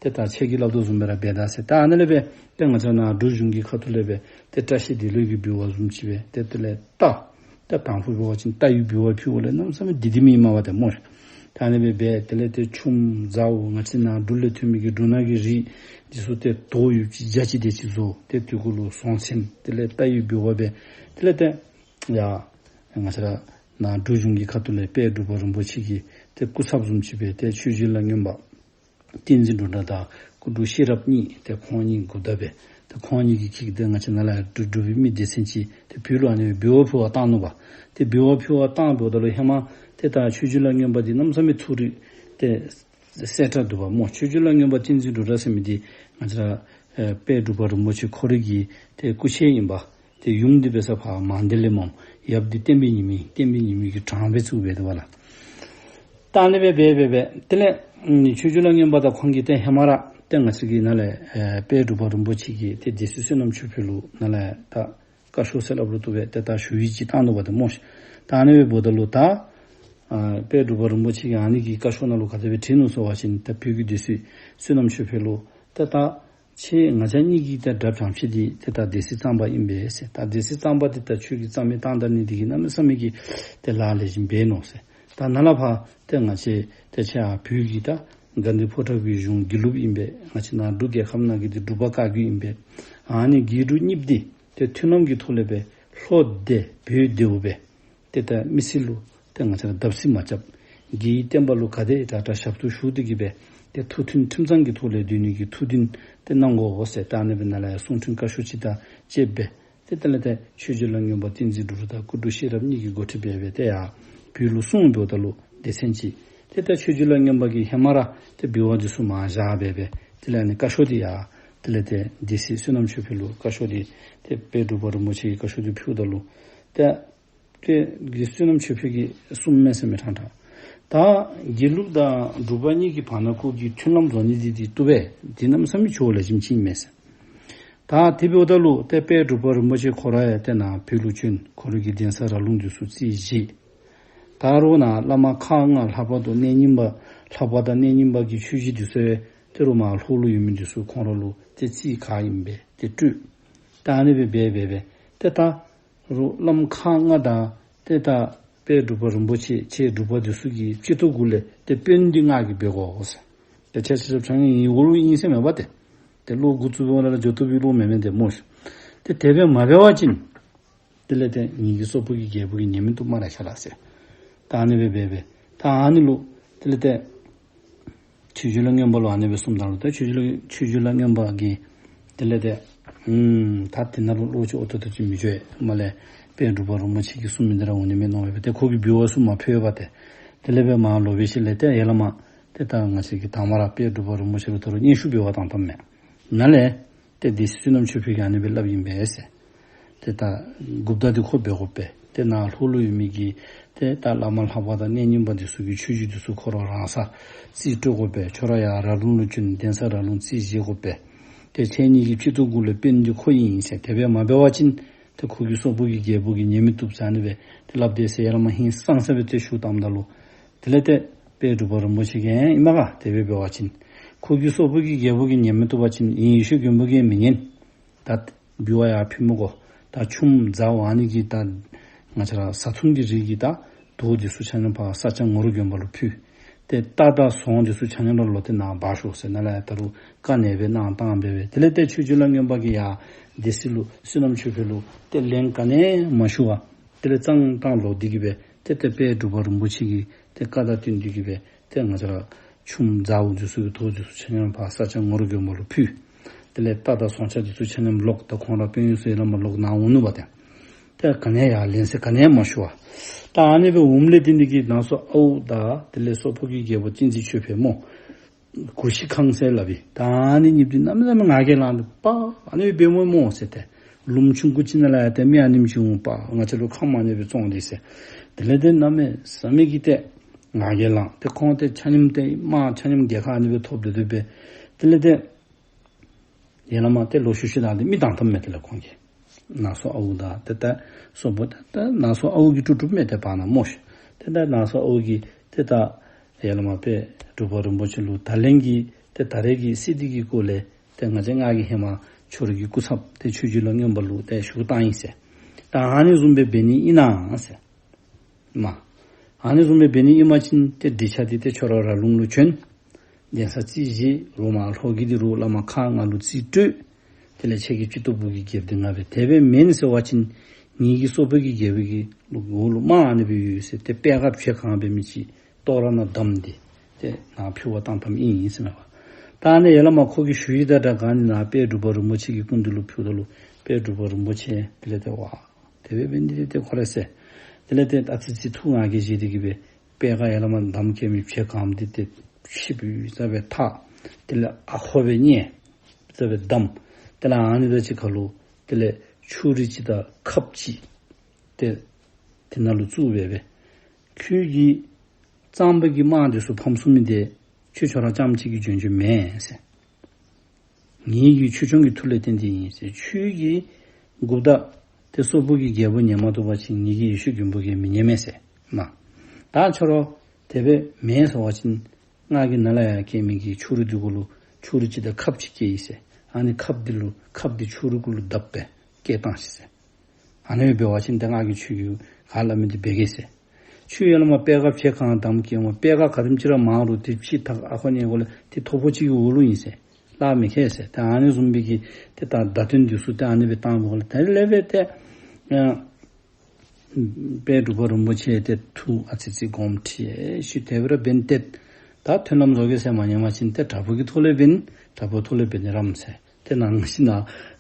ཏེ་ད་ཁྱེད་ཀྱིས་སླབ་དོ་བཟུམ་སྦེ་ར་འབད་ད་ཟེར། ད་ཨ་ནི་ལས་སྦེ་ཏེ་ང་བཅས་ནཱ་འབྲུག་གཞུང་གི་ཁ་ཐུག་ལས་སྦེ་ཏེ་བཀྲ་ཤིས་བདེ་ལེགས་ཀྱི་འབུལ་བ་བཟུམ་ཅིག་སྦེ་ཏེ་དེ་ལས་རྟ་ད་དང་ཕུ་འབད་བ་ཅིན་རྟ་ཡི་འབུལ་བ་ཕུལཝ་ལས་གནམ་མེད་ས་མེད་བདེ་བདེ་མི་མ་པ་ཏེ་སྨོ། ད་ཨ་ནི་སྦེ་འབད། དེ་ལས་ཏེ་ཆུམ་ཟཝ་ང་བཅས་ནཱ་འབྲུག་ལས་ཐོན་མི་གི་འབྲུ་སྣ་གི་རིགས་འདི་ཚུ་ཏེ་དོ་ཡོདཔ་ཅིག་རྒྱ་ཅིག་དེ་ཅིག་བཟོ། ཏེ་དེ་གུ་ལུ་ཟོང་ཚན་དེ་ལས་རྟ་ཡི་འབུལ་བ་འབད། དེ་ལས་ཏེ་ཡ་ང་བཅས་ར་ནཱ་འབྲུག་གཞུང་གི་ཁ་ཐུག་ལས་དཔལ་འབྲུག་པ་རིན་པོ་ཆེ་གི་ཏེ་སྐུ་ཚབ་བཟུམ་ཅིག་སྦེ་ཏེ་ཆོས་རྗེ་ལ་སྔོན་པ་བསྟན་འཛིན་འབྲུག་སྒྲ་དང་སྐུ་དྲུང་ཤེས་རབ་གཉིས་ཏེ་ཁོང་གཉིས་འགོ་བདག་སྦེ་ཏེ་ཁོང་གཉིས་ཀྱིས་ཁྱིད་ཏེ་ང་བཅས་ནཱ་ལས་འབྲུག་འབྲུག་པའི་མི་སྡེ་ཚན་ཅིག་ཏེ་བོད་ལུ་ཨ་ནི་འབུལ་བ་ཕུལ་བར་བཏང་ནུག་པ། ཏེ་འབུལ་བ་ཕུལ་བར་བཏང་འབདཝ་ད་ལུ་ཧེ་མ་ཏེ་ད་ཆོས་རྗེ་ལ་སྔོན་པ་འདི་གནམ་མེད་ས་མེད་ཐུགས་རིག་ཏེ་གསལ་དྲགས་འདུག་པ་སྨོ། ཆོས་རྗེ་ལ་སྔོན་པ་བསྟན་འཛིན་འབྲུག་སྒྲ་ཟེར་མི་འདི་ང་བཅས་ར་ཨེ་དཔལ་འབྲུག་པ་རིན་པོ་ཆེ་ཁོ་རའི་གི་ཏེ་སྐུ་མཆེད་ཨིན་པ། ཏེ་ཡུམ་འདི་འབད་ས་ཕར་མང་སྡེ་ལས་སྨོ། ཡབ་འདི་བསྟན་པའི་ཉི་མ། བསྟན་པའི་ཉི་མ་གི་དྲང་པའི་ཚུལ་སྦེ་འདུག་པ་ལགས། ད་ཨ་ནི་སྦེ་འབད་འབད་འབད་དེ་ལས་ཨམ་ཆོས་རྗེ་ལ་སྔོན་པ་དང་ཁོང་གིས་ཏེ་ཧེ་མ་ར་ཏེ་ང་བཅས་ཀྱི་ནཱ་ལས་ཨེ་དཔལ་འབྲུག་པ་རིན་པོ་ཆེ་གི་ཏེ་སྡེ་སྲིད་བསོད་ནམས་ཆོས་འཕེལ་ལུ་ནཱ་ལས་ད་བཀའ་ཤོག་ཟེར་སླབ་རུང་བཏུབ་པས། ཏེ་ད་ཞུ་ཡིག་ཅིག་བཏང་ནུག་པ་ཏེ་སྨོ་ཤིག། ད་ཨ་ནི་སྦེ་འབདཝ་ད་ལུ་ད་ཨ་དཔལ་འབྲུག་པ་རིན་པོ་ཆེ་གིས་ཨ་ནི་གི་བཀའ་ཤོག་ནང་ལུ་ག་དེ་སྦེ་བྲིས་ནུག་ཟེར་བ་ཅིན་ད་བོད་ཀྱི་སྡེ་སྲིད་བསོད་ནམས་ཆོས་འཕེལ་ལུ་ཏེ་ད་ཁྱེད་ང་བཅས་གཉིས་ཀྱི་ཏེ་དགྲ་བྱང་ཕྱི་འདི་ཏེ་ད་སྡེ་སྲིད་གཙང་པ་ཨིན་པས་ཟེར། ད་སྡེ་སྲིད་གཙང་པ་འདི་ད་ཁྱོད་ཀྱིས་གཙང་མའི་བཏང་ད་ནི་འདི་གིས་གནམ་མེད་ས་མེད་ཀྱི་ཏེ་ལཱ་ལེགས་ཤོམ་འབད་ནུག་ཟེར། ད་ནཱ་ལས་ཕར་ཏེ་ང་བཅས་ཏེ་ཁྱེད་ཨ་བོད་ཀྱི་ད་དགའ་ལྡན་ཕོ་བྲང་གི་གཞུང་དགེ་ལུགས་ཨིན་པས། ང་བཅས་ནཱ་འབྲུག་རྒྱལ་ཁབ་ནང་གི་འདི་འབྲུག་པ་བཀའ་བརྒྱུད་ཨིན་པས། ཨ་ནི་དགེ་འབྲུག་གཉིསཔོ་འདི་ཏེ་མཐུན་ལམ་གྱི་ཐོག་ལས་སྦེ་ལྷོ་བདེ་བོད་བདེཝ་སྦེ་ཏེ་ད་མི་སེར་ལུ་ཏེ་ང་བཅས་ར་བརྡབ་གསིག་མ་རྐྱབ། རྒྱལ་བའི་བསྟན་པ་ལུ་ག་དེ་དྲག་དྲག་ཞབས་ཏོག་ཞུ་སྟེ་གི་སྦེ་ཏེ་ཐུགས་མཐུན་ཁྲིམས་གཙང་གི་ཐོག་ལས་སྡོད་ནི་གི་ཐུགས་མཐུན་ཏེ་གནང་དགོ་ཟེར། ད་ཨ་ནི་སྦེ་ནཱ་ལས་ཡར་གསུང་འཕྲིན་བཀའ་ཤོག་ཅིག་དང་བཅསཔ་སྦེ་ཏེ་དེ་ལས་ཏེ་ཆོས་རྗེ་ལ་སྔོན་པ་བསྟན་འཛིན་འབྲུག་སྒྲ་དང་སྐུ་དྲུང་ཤེས་རབ་གཉིས་ཀྱིས་འགོ་ཁྲིད་འབད་སྦེ་ཏེ་ཡར་བོད་ལུ་སོང་འབདཝ་ད་ལུ་སྡེ་ཚན་ཅིག་ཏེ་ད་ཆོས་རྗེ་ལ་སྔོན་པ་གིས་ཧེ་མ་ར་ཏེ་འབུལ་བ་འདི་ཚུ་མར་བཞག་སྦེ་སྦེ་དེ་ལས་ཨ་ནི་བཀའ་ཤོག་འདི་ཡར་དེ་ལས་ཏེ་སྡེ་སྲིད་བསོད་ནམས་ཆོས་འཕེལ་ལུ་བཀའ་ཤོག་འདི་ཏེ་དཔལ་འབྲུག་པ་རིན་པོ་ཆེ་གི་བཀའ་ཤོག་འདི་ཕུལཝ་ད་ལུ་ཏེ་ཏེ་དགེ་བསོད་ནམས་ཆོས་འཕེལ་གྱིས་གསུངམ་མས་ཟེར་མི་ཕྲང་ཕྲང་། ད་དགེ་ལུགས་དང་འབྲུག་པ་གཉིས་ཀྱི་བར་ན་ཁོ་གིས་མཐུན་ལམ་བཟོ་ནི་འདི་འདི་བཏུབ་པས། འདི་གནམ་མེད་ས་མེད་ཆོས་ལེགས་ཤོམ་ཅིག་ཨིན་མས་ཟེར། ད་དེ་འབདཝ་ད་ལུ་ཏེ་དཔལ་འབྲུག་པ་རིན་པོ་ཆེ་ཁོ་ར་ཡང་ཏེ་ནཱ་བོད་ལུ་བྱོན། ཁོ་ར་གིས་གདན་ས་ར་ལུང་འདི་ཚུ་རྩིས་བཞེས། ད་རུང་ནཱ་བླ་མ་ཁག་ལྔ་ལྷ་པ་དང་གནས་རྙིང་པ་ལྷ་པ་དང་གནས་རྙིང་པ་གི་ཆོས་གཞིས་འདི་ཚུ་ཡང་ཏེ་རུང་མར་ལྷོ་ལུ་ཡོད་མི་འདི་ཚུ་ཁོང་ར་ལུ་ཏེ་རྩིས་ག་ཨིན་པས་ཏེ་སྤྲོད། ད་ཨ་ནི་སྦེ་འབད་འབད་སྦེ་ཏེ་ད་རུང་བླ་མ་ཁག་ལྔ་དང་ཏེ་ད་དཔལ་འབྲུག་པ་རིན་པོ་ཆེ་ཁྱེད་འབྲུག་པ་འདི་ཚུ་གི་སྤྱི་ཏོག་གུ་ལས་ཏེ་དཔོན་འདི་ང་གིས་འབད་དགོ་ཟེར། ཏེ་ཁྱེད་ཆ་ཁྱབ་ཆ་ངེ་ཡི་གུ་ལུ་ཨིན་ཟེར་མེད་པ་ཏེ། ཏེ་བློ་འགོ་བཙུགས་པའི་ཧོང་ལས་ར་འགྱོ་བཏུབ་པའི་བློ་མེད་མི་འདི་སྨོ་ཤིག། ཏེ་དེ་སྦེ་མ་འབད་བ་ཅིན་དེ་ལས་ཏེ་ངེ་གི་སོག་པོ་གི་རྒྱལ་པོ་གིས་ཉན་མི་བཏུབ་སྨ་རེ་ཤ་ལགས་ཟེར། ད་ཨ་ནི་སྦེ་འབད་སྦེ་ད་ཨ་ནི་ལུ་དེ་ལས་ཏེ་ཆོས་རྗེ་ལ་སྔོན་པ་ལུ་ཨ་ནི་སྦེ་གསུངམ་ད་ལུ་ད་ཆོས་རྗེ་ལ་ཆོས་རྗེ་ལ་སྔོན་པ་གིས་དེ་ལས་ཏེ་ཨུམ་ད་དེ་ནང་ལུ་བློ་ཅིག་ཨོ་ཏོ་ཏོ་ཅིག་མི་འགྱོ་ཡི་སྨ་རེ། དཔལ་འབྲུག་པ་རིན་པོ་ཆེ་གིས་གསུངས་མི་འདི་ར་འོང་ནི་མས་མནོ་སྦེ་ཏེ་ཁོ་གིས་འབུལ་བ་ཚུ་མར་ཕུལ་བ་ཏེ། དེ་ལས་སྦེ་མར་ལོག་པའི་ཤུལ་ལས་ཏེ་ཡར་ལས་མར་ཏེ་ད་ང་བཅས་ཀྱིས་དང་པ་ར་དཔལ་འབྲུག་པ་རིན་པོ་ཆེ་ལུ་ད་རུང་སྙན་ཞུ་འབུལ་བར་བཏང་བཏངམ་མས། ནཱ་ལས་ཏེ་སྡེ་སྲིད་བསོད་ནམས་ཆོས་འཕེལ་གྱིས་ཨ་ནི་སྦེ་སླབ་ཨིན་པས་ཟེར། ཏེ་ད་འགོ་བདག་འདི་ཁོ་འབད་དགོ་པས། ཏེ་ནཱ་ལྷོ་ལུ་ཡོད་མི་གི་ཏེ་ད་བླ་མ་ལྷ་པ་དང་གནས་རྙིང་པ་འདི་ཚུ་གི་ཆོས་གཞིས་འདི་ཚུ་ཁོ་ར་རང་སར་རྩིས་སྤྲོད་དགོ་པས། ཁྱོད་ར་ཡར་ར་ལུང་ལུ་བྱོན་གདན་ས་ར་ལུང་རྩིས་བཞེས་དགོ་པས། ཏེ་ཁྱེད་གཉིས་ཀྱི་སྤྱི་ཏོག་གུ་ལས་དཔོན་འདི་ཁོ་ཨིན་ཟེར། དེ་སྦེ་མ་འབད་བ་ཅིན་ཏེ་ཁོ་གི་སོག་པོ་གི་རྒྱལ་པོ་གིས་ཉན་མི་བཏུབ་ཟེར་ཨ་ནི་སྦེ་ཏེ་སླབ་དེས་ཟེར་ཡར་ལས་མར་ཧིང་སངས་ས་སྦེ་ཏེ་ཞུ་བཏངམ་ད་ལུ་དེ་ལས་ཏེ་དཔལ་འབྲུག་པ་རིན་པོ་ཆེ་གིས་ཨིན་མས་ག། དེ་སྦེ་འབད་བ་ཅིན་ཁོ་གི་སོག་པོ་གི་རྒྱལ་པོ་གིས་ཉན་མི་བཏུབ་པ་ཅིན་ཨིན་ཡེ་ཤེས་མགོན་པོ་གིས་མི་ཉན། ད་འབུལ་བ་ཡར་ཕུལ་མི་དགོ། ད་ཆུམ་ཟཝ་ཨ་ནི་གི་ད་ང་བཅས་ར་བཟའ་འཐུང་གི་རིགས་ཀྱི་ད་དོས་འདི་ཚུ་ཆ་མཉམ་ཕར་ས་སྐྱ་ངོར་དགོན་པ་ལུ་ཕུལ། ཏེ་རྟ་དང་ཟོང་འདི་ཚུ་ཆ་མཉམ་ར་ལོག་སྟེ་ནཱ་འབག་ཤོག་ཟེར་ནཱ་ལས་ད་རུང་བཀའ་ནན་སྦེ་གནང་བཏང་སྦེ་སྦེ། དེ་ལས་ཏེ་ཆོས་རྗེ་ལ་སྔོན་པ་གིས་ཡར་སྡེ་སྲིད་ལུ་བསོད་ནམས་ཆོས་འཕེལ་ལུ་ཏེ་ལན་ག་ནི་མ་ཞུ་བར་དེ་ལས་གཙང་བཏང་ལོག་སྟེ་གི་སྦེ་ཏེ་ཏེ་དཔལ་འབྲུག་པ་རིན་པོ་ཆེ་གི་ཏེ་བཀའ་དང་བསྟུན་ཏེ་གི་སྦེ་ཏེ་ང་བཅས་ར་ཆུམ་ཟཝ་འདི་ཚུ་གི་དོས་འདི་ཚུ་ཆ་མཉམ་ཕར་ས་སྐྱ་ངོར་དགོན་པ་ལུ་ཕུལ། དེ་ལས་རྟ་དང་ཟོང་ཆ་འདི་ཚུ་ཆ་མཉམ་ལོག། ད་ཁོང་ར་དཔོན་གཡོག་ཚུ་ཡར་ལས་མར་ལོག་ནཱ་འོང་ནུག་པ་ཏེ། ཏེ་ག་ནི་ཡང་ལན་ཟེར་ག་ནི་ཡང་མ་ཞུ་བར། ད་ཨ་ནི་སྦེ་འོངམ་ལས་ཏེ་འདི་གིས་ནང་སོ་ཨའུ་དང་དེ་ལས་སོག་པོ་གི་རྒྱལ་པོ་གཅན་གཟན་ཆོས་འཕེལ་སྨོ། གུ་ཤྲི་ཁང་ཟེར་སླབ་ཨིན། ད་ཨ་ནི་གཉིསཔོ་འདི་གནམ་མེད་ས་མེད་ང་རྒྱལ་ལངས་ཏེ་པ་ཨ་ནི་སྦེ་འབདཝ་སྨོ་ཟེར་ཏེ། ལུངམ་ཆུང་ཀུ་ཅིག་ནང་ལས་ཡང་ཏེ་མི་ཨ་ནེམ་ཅིག་འོང་པ་ང་བཅས་ལུ་ཁམས་ཨ་ནི་སྦེ་བཙོང་སྟེ་ཟེར། དེ་ལས་ཏེ་གནམ་མེད་ས་མེད་ཀྱི་ཏེ་ང་རྒྱལ་ལངས་ཏེ་ཁོང་ཏེ་ཆ་མཉམ་ཏེ་དམག་ཆ་མཉམ་རྒྱལ་ཁ་ཨ་ནི་སྦེ་ཐོབ་སྟེ་སྡོད་པས། དེ་ལས་ཏེ་ཡར་ལས་མར་ཏེ་ལོག་ཤུལ་ཤུལ་ད་ཏེ་མི་བཏང་ཐབས་མེད། དེ་ལས་ཁོང་གིས་ནང་སོ་ཨའུ་དང་ཏེ་ད་སོག་པོ་ད་ད་ནང་སོ་ཨའུ་གིས་དཀྲུག་དཀྲུགཔ་མས་ཏེ་བར་ན་སྨོ་ཤིག། ཏེ་ད་ནང་སོ་ཨའུ་གིས་ཏེ་ད་ཡར་ལས་མར་དཔལ་འབྲུག་པ་རིན་པོ་ཆེ་ལུ་ད་ལན་གྱི་ཏེ་ད་རེས་ཀྱི་སྲིད་འདི་གི་སྐོར་ལས་ཏེ་ང་བཅས་ང་གིས་ཧེ་མ་ཁྱོད་རའི་གི་སྐུ་ཚབ་ཏེ་ཆོས་རྗེ་ལ་སྔོན་པ་ལུ་ཏེ་ཞུ་བཏང་ཡི་ཟེར། ད་ཨ་ནི་བཟུམ་སྦེ་འབད་ནི་ཨིན་ན་ཟེར། མ། ཨ་ནི་བཟུམ་སྦེ་འབད་ནི་ཨིན་པ་ཅིན་ཏེ་འགྲིག་ཆ་འདི་ཏེ་ཁྱོད་ར་ར་ལུང་ལུ་བྱོན། གདན་ས་རྩིས་བཞེས། རོགས་མར་ལྷོ་གི་འདི་རུ་བླ་མ་ཁག་ལྔ་ལུ་རྩིས་སྤྲོད། དེ་ལས་ཁྱེད་ཀྱི་སྤྱི་ཏོག་པོ་གི་རྒྱལཔོ་འདི་ང་འབད། དེ་སྦེ་མེན་ཟེར་བ་ཅིན་ངེ་གི་སོག་པོ་གི་རྒྱལ་པོ་གི་ལུ་འོག་ལུ་དམག་ཨ་ནི་སྦེ་ཡོད་ཟེར་ཏེ་པད་དཀར་བྱེ་གང་འབད་མི་ཅིག་ལྟོ་ར་ནང་བསྡམས་ཏེ་ཏེ་ནཱ་ཕུལ་བར་བཏང་བཏངམ་ཨིན་ཟེར་མས་པ། ད་ཨ་ནི་ཡར་ལས་མར་ཁོ་གིས་ཞུ་ཡིག་དང་སྦྲགས་ག་ནི་ནཱ་དཔལ་འབྲུག་པ་རིན་པོ་ཆེ་གི་སྐུ་མདུན་ལུ་ཕུལཝ་ད་ལུ་དཔལ་འབྲུག་པ་རིན་པོ་ཆེ་དེ་ལས་ཏེ་ཝ་དེ་སྦེ་འབད་ནི་འདི་ཏེ་ཁོ་ར་ཟེར། དེ་ལས་ཏེ་ཨ་ཙི་ཙི་ཐུགས་ང་རྒྱལ་བཞེས་ཏེ་གི་སྦེ་པད་དཀར་ཡར་ལས་མར་བསྡམས་བཀལ་མི་བྱེ་གང་འདི་ཏེ་ཤིབ་ཙམ་སྦེ་འཐག། དེ་ལས་ཨ་ཁོ་སྦེ་མཉེ་ཙམ་སྦེ་བསྡམས། དེ་ལས་ཨ་ནི་དང་གཅིག་ཁར་ལུ་དེ་ལས་ཆུ་རུད་ཅིག་དང་ཁབ་ཅིག་ཏེ་དེ་ནང་ལུ་བཙུགས་སྦེ་སྦེ་ཁྱོད་ཀྱིས་གཙང་པ་གི་དམག་འདི་ཚུ་ཕམ་སོང་མི་འདི་ཁྱོད་ཁྱོད་ར་རྐྱངམ་གཅིག་གིས་འཇོན་འཇོན་མེན་ཟེར། ངེ་གི་ཆོས་སྐྱོང་གི་མཐུ་ལས་བརྟེན་ཏེ་ཨིན་ཟེར། ཁྱོད་ཀྱིས་འགོ་བདག་ཏེ་སོག་པོ་གི་རྒྱལ་པོ་ཉན་མ་བཏུབ་པ་ཅིན་ངེ་གི་ཡེ་ཤེས་མགོན་པོ་གིས་མི་ཉན་མས་ཟེར། མ། ད་ཁྱོད་ར་དེ་སྦེ་མེན་ཟེར་བ་ཅིན་ང་གིས་ནཱ་ལས་ཡར་བཀལ་མི་གི་ཆུ་རུད་འདི་གུ་ལུ་ཆུ་རུད་ཅིག་དང་ཁབ་ཅིག་བཀལ་ཡི་ཟེར། ཨ་ནི་ཁབ་འདི་ལུ་ཁབ་འདི་ཆུ་རུད་གུ་ལུ་བརྡབ་སྦེ་བཀལ་བཏང་ཤིག་ཟེར། ཨ་ནི་འབད་བ་ཅིན་ཏེ་ང་གིས་ཁྱོད་ཀྱིས་ག་སླབ་མི་འདི་འབད་གེ་ཟེར། ཁྱོད་ཡར་ལས་མར་པད་དཀར་བྱེ་གང་བསྡམས་བཀལཝ་སྨོ། པད་དཀར་ག་དེམ་ཅིག་ར་མང་རུང་ཏེ་ཕྱི་ཐག་ཨ་ཁོ་ཉལ་དགོ་ལས་ཏེ་ཐོ་ཕོག་ཅིག་གི་འོག་ལུ་ཨིན་ཟེར། ལཱ་མི་ཁེལ་ཟེར། ཏེ་ཨ་ནི་བཟུམ་སྦེ་གི་ཏེ་ད་བརྡ་དོན་འདི་ཚུ་ཏེ་ཨ་ནི་སྦེ་བཏང་དགོ་ལས་དེ་ལས་སྦེ་ཏེ་ཨ་དཔལ་འབྲུག་པ་རིན་པོ་ཆེ་ཏེ་ཐུགས་ཨ་ཙི་ཙི་དགོངསམ་ཁྲེལ་ཞུ། དེ་སྦེ་ར་འབད་ནི་ཏེ་ད་མཐུན་ལམ་བཟོ་གེ་ཟེར་མ་ཉན་པ་ཅིན་ཏེ་དྲག་པོ་གི་ཐོག་ལས་འབད་ནི། དྲག་པོའི་ཐོག་ལས་འབད་ནི་རམ་ཟེར། ཏེ་ནང་ཤི་ན་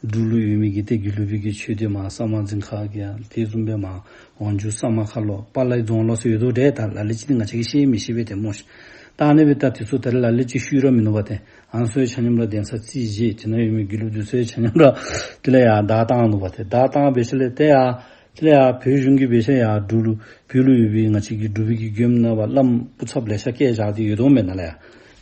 འབྲུག་ལུ་ཡོད་མི་གི་ཏེ་དགེ་ལུགས་པའི་གི་ཆོས་སྡེ་མར་ས་དམར་རྫིང་ཁ་གི་ཡང་དེ་བཟུམ་སྦེ་མར་ཝང་ཇུ་ས་དམར་ཁ་ལུ་པ་ལའི་རྫོང་ལུ་སོགས་ཡོད་དོ་འདྲས། ད་ལ་ལུ་ཅིག་འདི་ང་བཅས་ཀྱིས་ཤེས་མི་ཤེས་པས་ཏེ་སྨོ་ཤིག། ད་ཨ་ནི་སྦེ་ད་དེ་ཚུ་ད་རེས་ལ་ལུ་ཅིག་ཤེས་ར་མིན་ནུག་པ་ཏེ། ཨ་ནི་ཚུ་ཡང་ཆ་མཉམ་ར་གདན་ས་རྩིས་བཞེས། དེ་ནང་ཡོད་མི་དགེ་ལུགས་འདི་ཚུ་ཡང་ཆ་མཉམ་ར་དེ་ལས་ཡར་བདའ་བཏང་ནུག་པ་ཏེ། བདའ་བཏང་འབད་ཞིནམ་ལས་ཏེ་ཡར་དེ་ལས་ཡར་བོད་གཞུང་གིས་འབད་ཞིནམ་ཡར་འབྲུག་ལུ་བོད་ལུ་ཡོད་པའི་ང་བཅས་ཀྱི་འབྲུག་པའི་གི་མགྱོནམ་ནང་པ་བླམ་སྐུ་ཚབ་ལེ་ཤ་བསྐྱལ་བཞག་སྟེ་ཡོད་དོ་མེན་ན་ལགས། ཡ་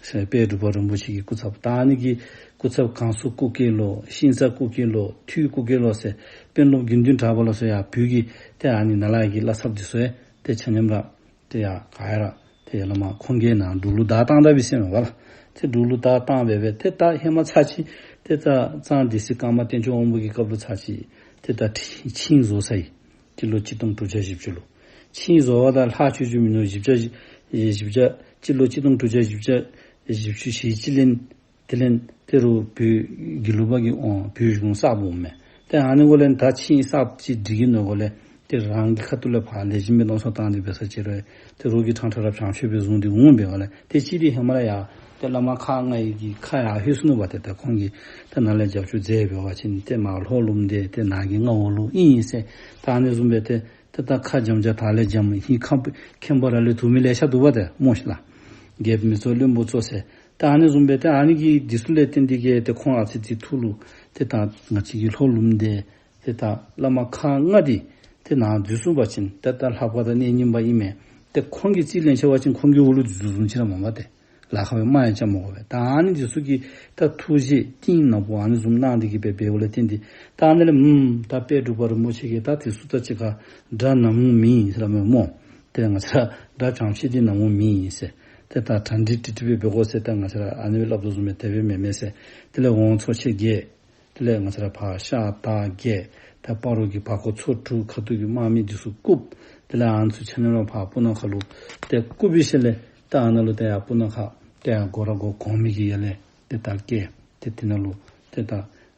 ཟེར་དཔལ་འབྲུག་པ་རིན་པོ་ཆེ་གི་སྐུ་ཚབ། ད་ཨ་ནི་གི་སྐུ་ཚབ་གངས་སུ་སྐུ་སྐྱེ་ལོ། ཤིང་ས་སྐུ་སྐྱེ་ལོ། ཐུའི་སྐུ་སྐྱེ་ལོ་ཟེར་དཔོན་སློབ་དགེ་འདུན་གྲགས་པ་ལོ་ཟེར་ཡར་བོད་ཀྱི་ཏེ་ཨ་ནི་ནཱ་ལས་ཀྱི་བླ་ཚབ་འདི་ཚུ་ཡང་ཏེ་ཆ་མཉམ་ར་ཏེ་ཡར་ག་ཡ་ར་ཏེ་ཡར་ལས་མར་ཁོང་གིས་ནཱ་འབྲུག་ལུ་བདའ་བཏང་ད་པས་ཟེར་མས་པ་ལགས། ཏེ་འབྲུག་ལུ་བདའ་བཏང་སྦེ་སྦེ་ཏེ་ད་ཧེ་མ་ཚར་ཅིག་ཏེ་ད་གཙང་སྡེ་སྲིད་ཀརྨ་བསྟན་སྐྱོང་དབང་པོ་གི་སྐབས་ལུ་ཚར་ཅིག་ཏེ་ད་ཁྲི་ཆིངས་བཟོ་ས་ཡི། སྤྱི་ལོ་གཅིག་སྟོང་དྲུག་བརྒྱ་བཞི་བཅུ་ལུ། ཆིངས་བཟོ་བ་དང་ལྷག་ཆོས་རྒྱུ་མིན་ནུག། བཞི་བརྒྱ་བཞི་བཞི་བརྒྱ་སྤྱི་ལོ་གཅིག་སྟོང་དྲུག་བརྒྱ་བཞི་བརྒྱ་བཞི་བཅུ་ཞེ་གཅིག་ལན། དེ་ལན་ཏེ་རུང་བོད་དགེ་ལུགས་པ་གིས་འོང་བོད་གཞུང་གསརཔ་འོངམ་མས། ཏེ་ཨ་ནི་འགོ་ལས་ད་ཆིངས་གསརཔ་ཅིག་སྒྲིག་གི་ནོ་འགོ་ལས་ཏེ་རང་གི་ཁ་ཐུག་ལས་ཕར་ལེགས་ཤོམ་སྦེ་མནོ་བསམ་བཏང་སྟེ་འབད་ས་ཅིག་རུང་ཏེ་རོགས་ཀྱིས་ཕྲང་ཕྲང་ར་བྱང་ཆུབ་སྦེ་བཟུང་སྟེ་འོང་འབད་བ་ལས་ཏེ་ཅིག་འདི་ཧེ་མ་ར་ཡར་ཏེ་བླ་མ་ཁག་ལྔ་ཡི་གི་ཁ་ཡར་ལྷོད་སོ་ནུག་པ་ཏེ། ད་ཁོང་གིས་ད་ནཱ་ལས་རྒྱབ་སྐྱོར་མཛད་འབད་བ་ཅིན་ཏེ་མར་ལྷོ་ལུངམ་འདི་ཏེ་ནཱ་གི་མངའ་འོག་ལུ་ཨིན་ཨིན་ཟེར། ད་ཨ་ནི་བཟུམ་སྦེ་ཏེ་ཏེ་ད་ཁ་འཇམ་ཅིག་དར་ལས་འཇམ་ཧིང་ཁ་མཁན་པོ་ར་ལས་དུ་མི་ལེ་ཤ་འདུག་པ་ཏེ་སྨོ་ཤིག་ལགས། རྒྱལཔོ་མི་གཙོ་བློན་པོ་གཙོ་ཟེར། ད་ཨ་ནི་བཟུམ་སྦེ་ཏེ་ཨ་ནི་གི་འདི་ཚུ་ལས་བརྟེན་ཏེ་གིས་ཏེ་ཁོང་ཨ་ཙི་ཙི་ཐུགས་ལུ་ཏེ་ད་ང་བཅས་ཀྱི་ལྷོ་ལུངམ་འདི་ཏེ་ད་བླ་མ་ཁག་ལྔ་འདི་ཏེ་ནཱ་འཛུལ་སོང་པ་ཅིན་ཏེ་ད་ལྷ་པ་དང་གནས་རྙིང་པ་ཨིན་མས། ཏེ་ཁོང་གིས་རྩིས་ལེན་ཆེ་བ་ཅིན་ཁོང་གི་འོག་ལུ་འཛུལ་སོང་ཅི་ར་མ་མ་ཏེ་ལཱ་ཁག་སྦེ་དམག་ཡང་རྐྱབ་མ་དགོ་པས། ད་ཨ་ནི་འདི་ཚུ་གི་ད་ཐུགས་བཞེད་གཏིང་ནག་པོ་ཨ་ནི་བཟུམ་གནང་སྟེ་གིས་སྦེ་འབདཝ་ལས་བརྟེན་ཏེ་ད་ཨ་ནི་ལས་ཨམ་ད་དཔལ་འབྲུག་པ་རིན་པོ་ཆེ་གིས་ད་དེ་ཚུ་ད་ཅིག་ཁར་དགྲ་ནམ་འོང་མི་ཨིན་ཟེར་སླབ་མས་སྨོ། ཏེ་ང་བཅས་ར་དགྲ་བྱང་ཤེས་འདི་ནམ་འོང་མི་ཨིན་ཟེར། ཏེ་ད་གྲ་སྒྲིག་ཏིག་ཏིག་སྦེ་འབད་དགོ་ཟེར། ད་ང་བཅས་ར་ཨ་ནི་སྦེ་སླབ་དོ་བཟུམ་སྦེ་དེ་སྦེ་མེན་མས་ཟེར། དེ་ལས་འོང་ཚོ་ཆེན་བརྒྱད། དེ་ལས་ང་བཅས་ར་ཕར་ཤར་དར་བརྒྱད། ད་སྤ་རོ་གི་བར་སྐོར་ཚོ་དྲུག། ཁ་ཐུག་གི་དམག་མི་འདི་ཚུ་བཀུག། དེ་ལས་ཨ་ནི་ཚུ་ཆ་མཉམ་ར་ཕར་སྤུ་ན་ཁ་ལུ་ཏེ་བཀུག་འབད་ཞིནམ་ལས་ད་ཨ་ནཱ་ལུ་ཏེ་ཡར་སྤུ་ན་ཁ་ཏེ་ཡར་སྒོ་ར་སྒོ་གོང་མའི་གི་ཡར་ལས་ཏེ་ད་བཀལ། ཏེ་དེ་ནང་ལུ་ཏེ་ད་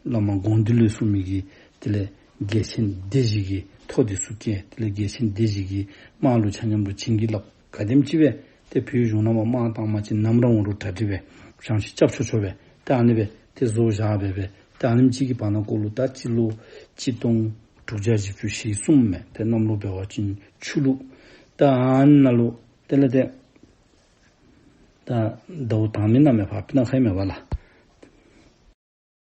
བླ་མ་དགོངས་འདུས་ལས་གསུངས་མི་གི་དེ་ལས་རྒྱལ་ཆེན་སྡེ་བཞི་གི་ཐོ་འདི་ཚུ་བཀལ། དེ་ལས་རྒྱལ་ཆེན་སྡེ་བཞི་གི་དམག་ལུ་ཆ་མཉམ་ར་བྱིན་གྱིས་བརླབས། ག་དེམ་ཅིག་སྦེ་ཏེ་བོད་གཞུང་ནང་མར་དམག་བཏང་པ་ཅིན་ནམ་ར་འོང་རུང་གྲ་སྒྲིག་སྦེ་བྱང་ཆུབ་རྐྱབ་ཆོག་ཆོག་སྦེ་ཏེ་ཨ་ནི་སྦེ་ ཏེ་བཟོ་བཞག་སྦེ་སྦེ་ཏེ་ཨ་ནེམ་ཅིག་གི་བར་ན་ཀོ་ལུ་ད་སྤྱི་ལོ་ཆིག་སྟོང་དྲུག་བརྒྱ་བཞི་བཅུ་ཞེ་གསུམ་མས། ཏེ་གནམ་ལོ་འབད་བ་ཅིན་ཆུ་ལུག། ད་ཨ་ནཱ་ལུ་དེ་ལས་ཏེ་ད་ཟླཝ་དང་པའི་ནང་མས་པ། སྤུ་ན་ཁ་ཨིན་མས་པ་ལགས།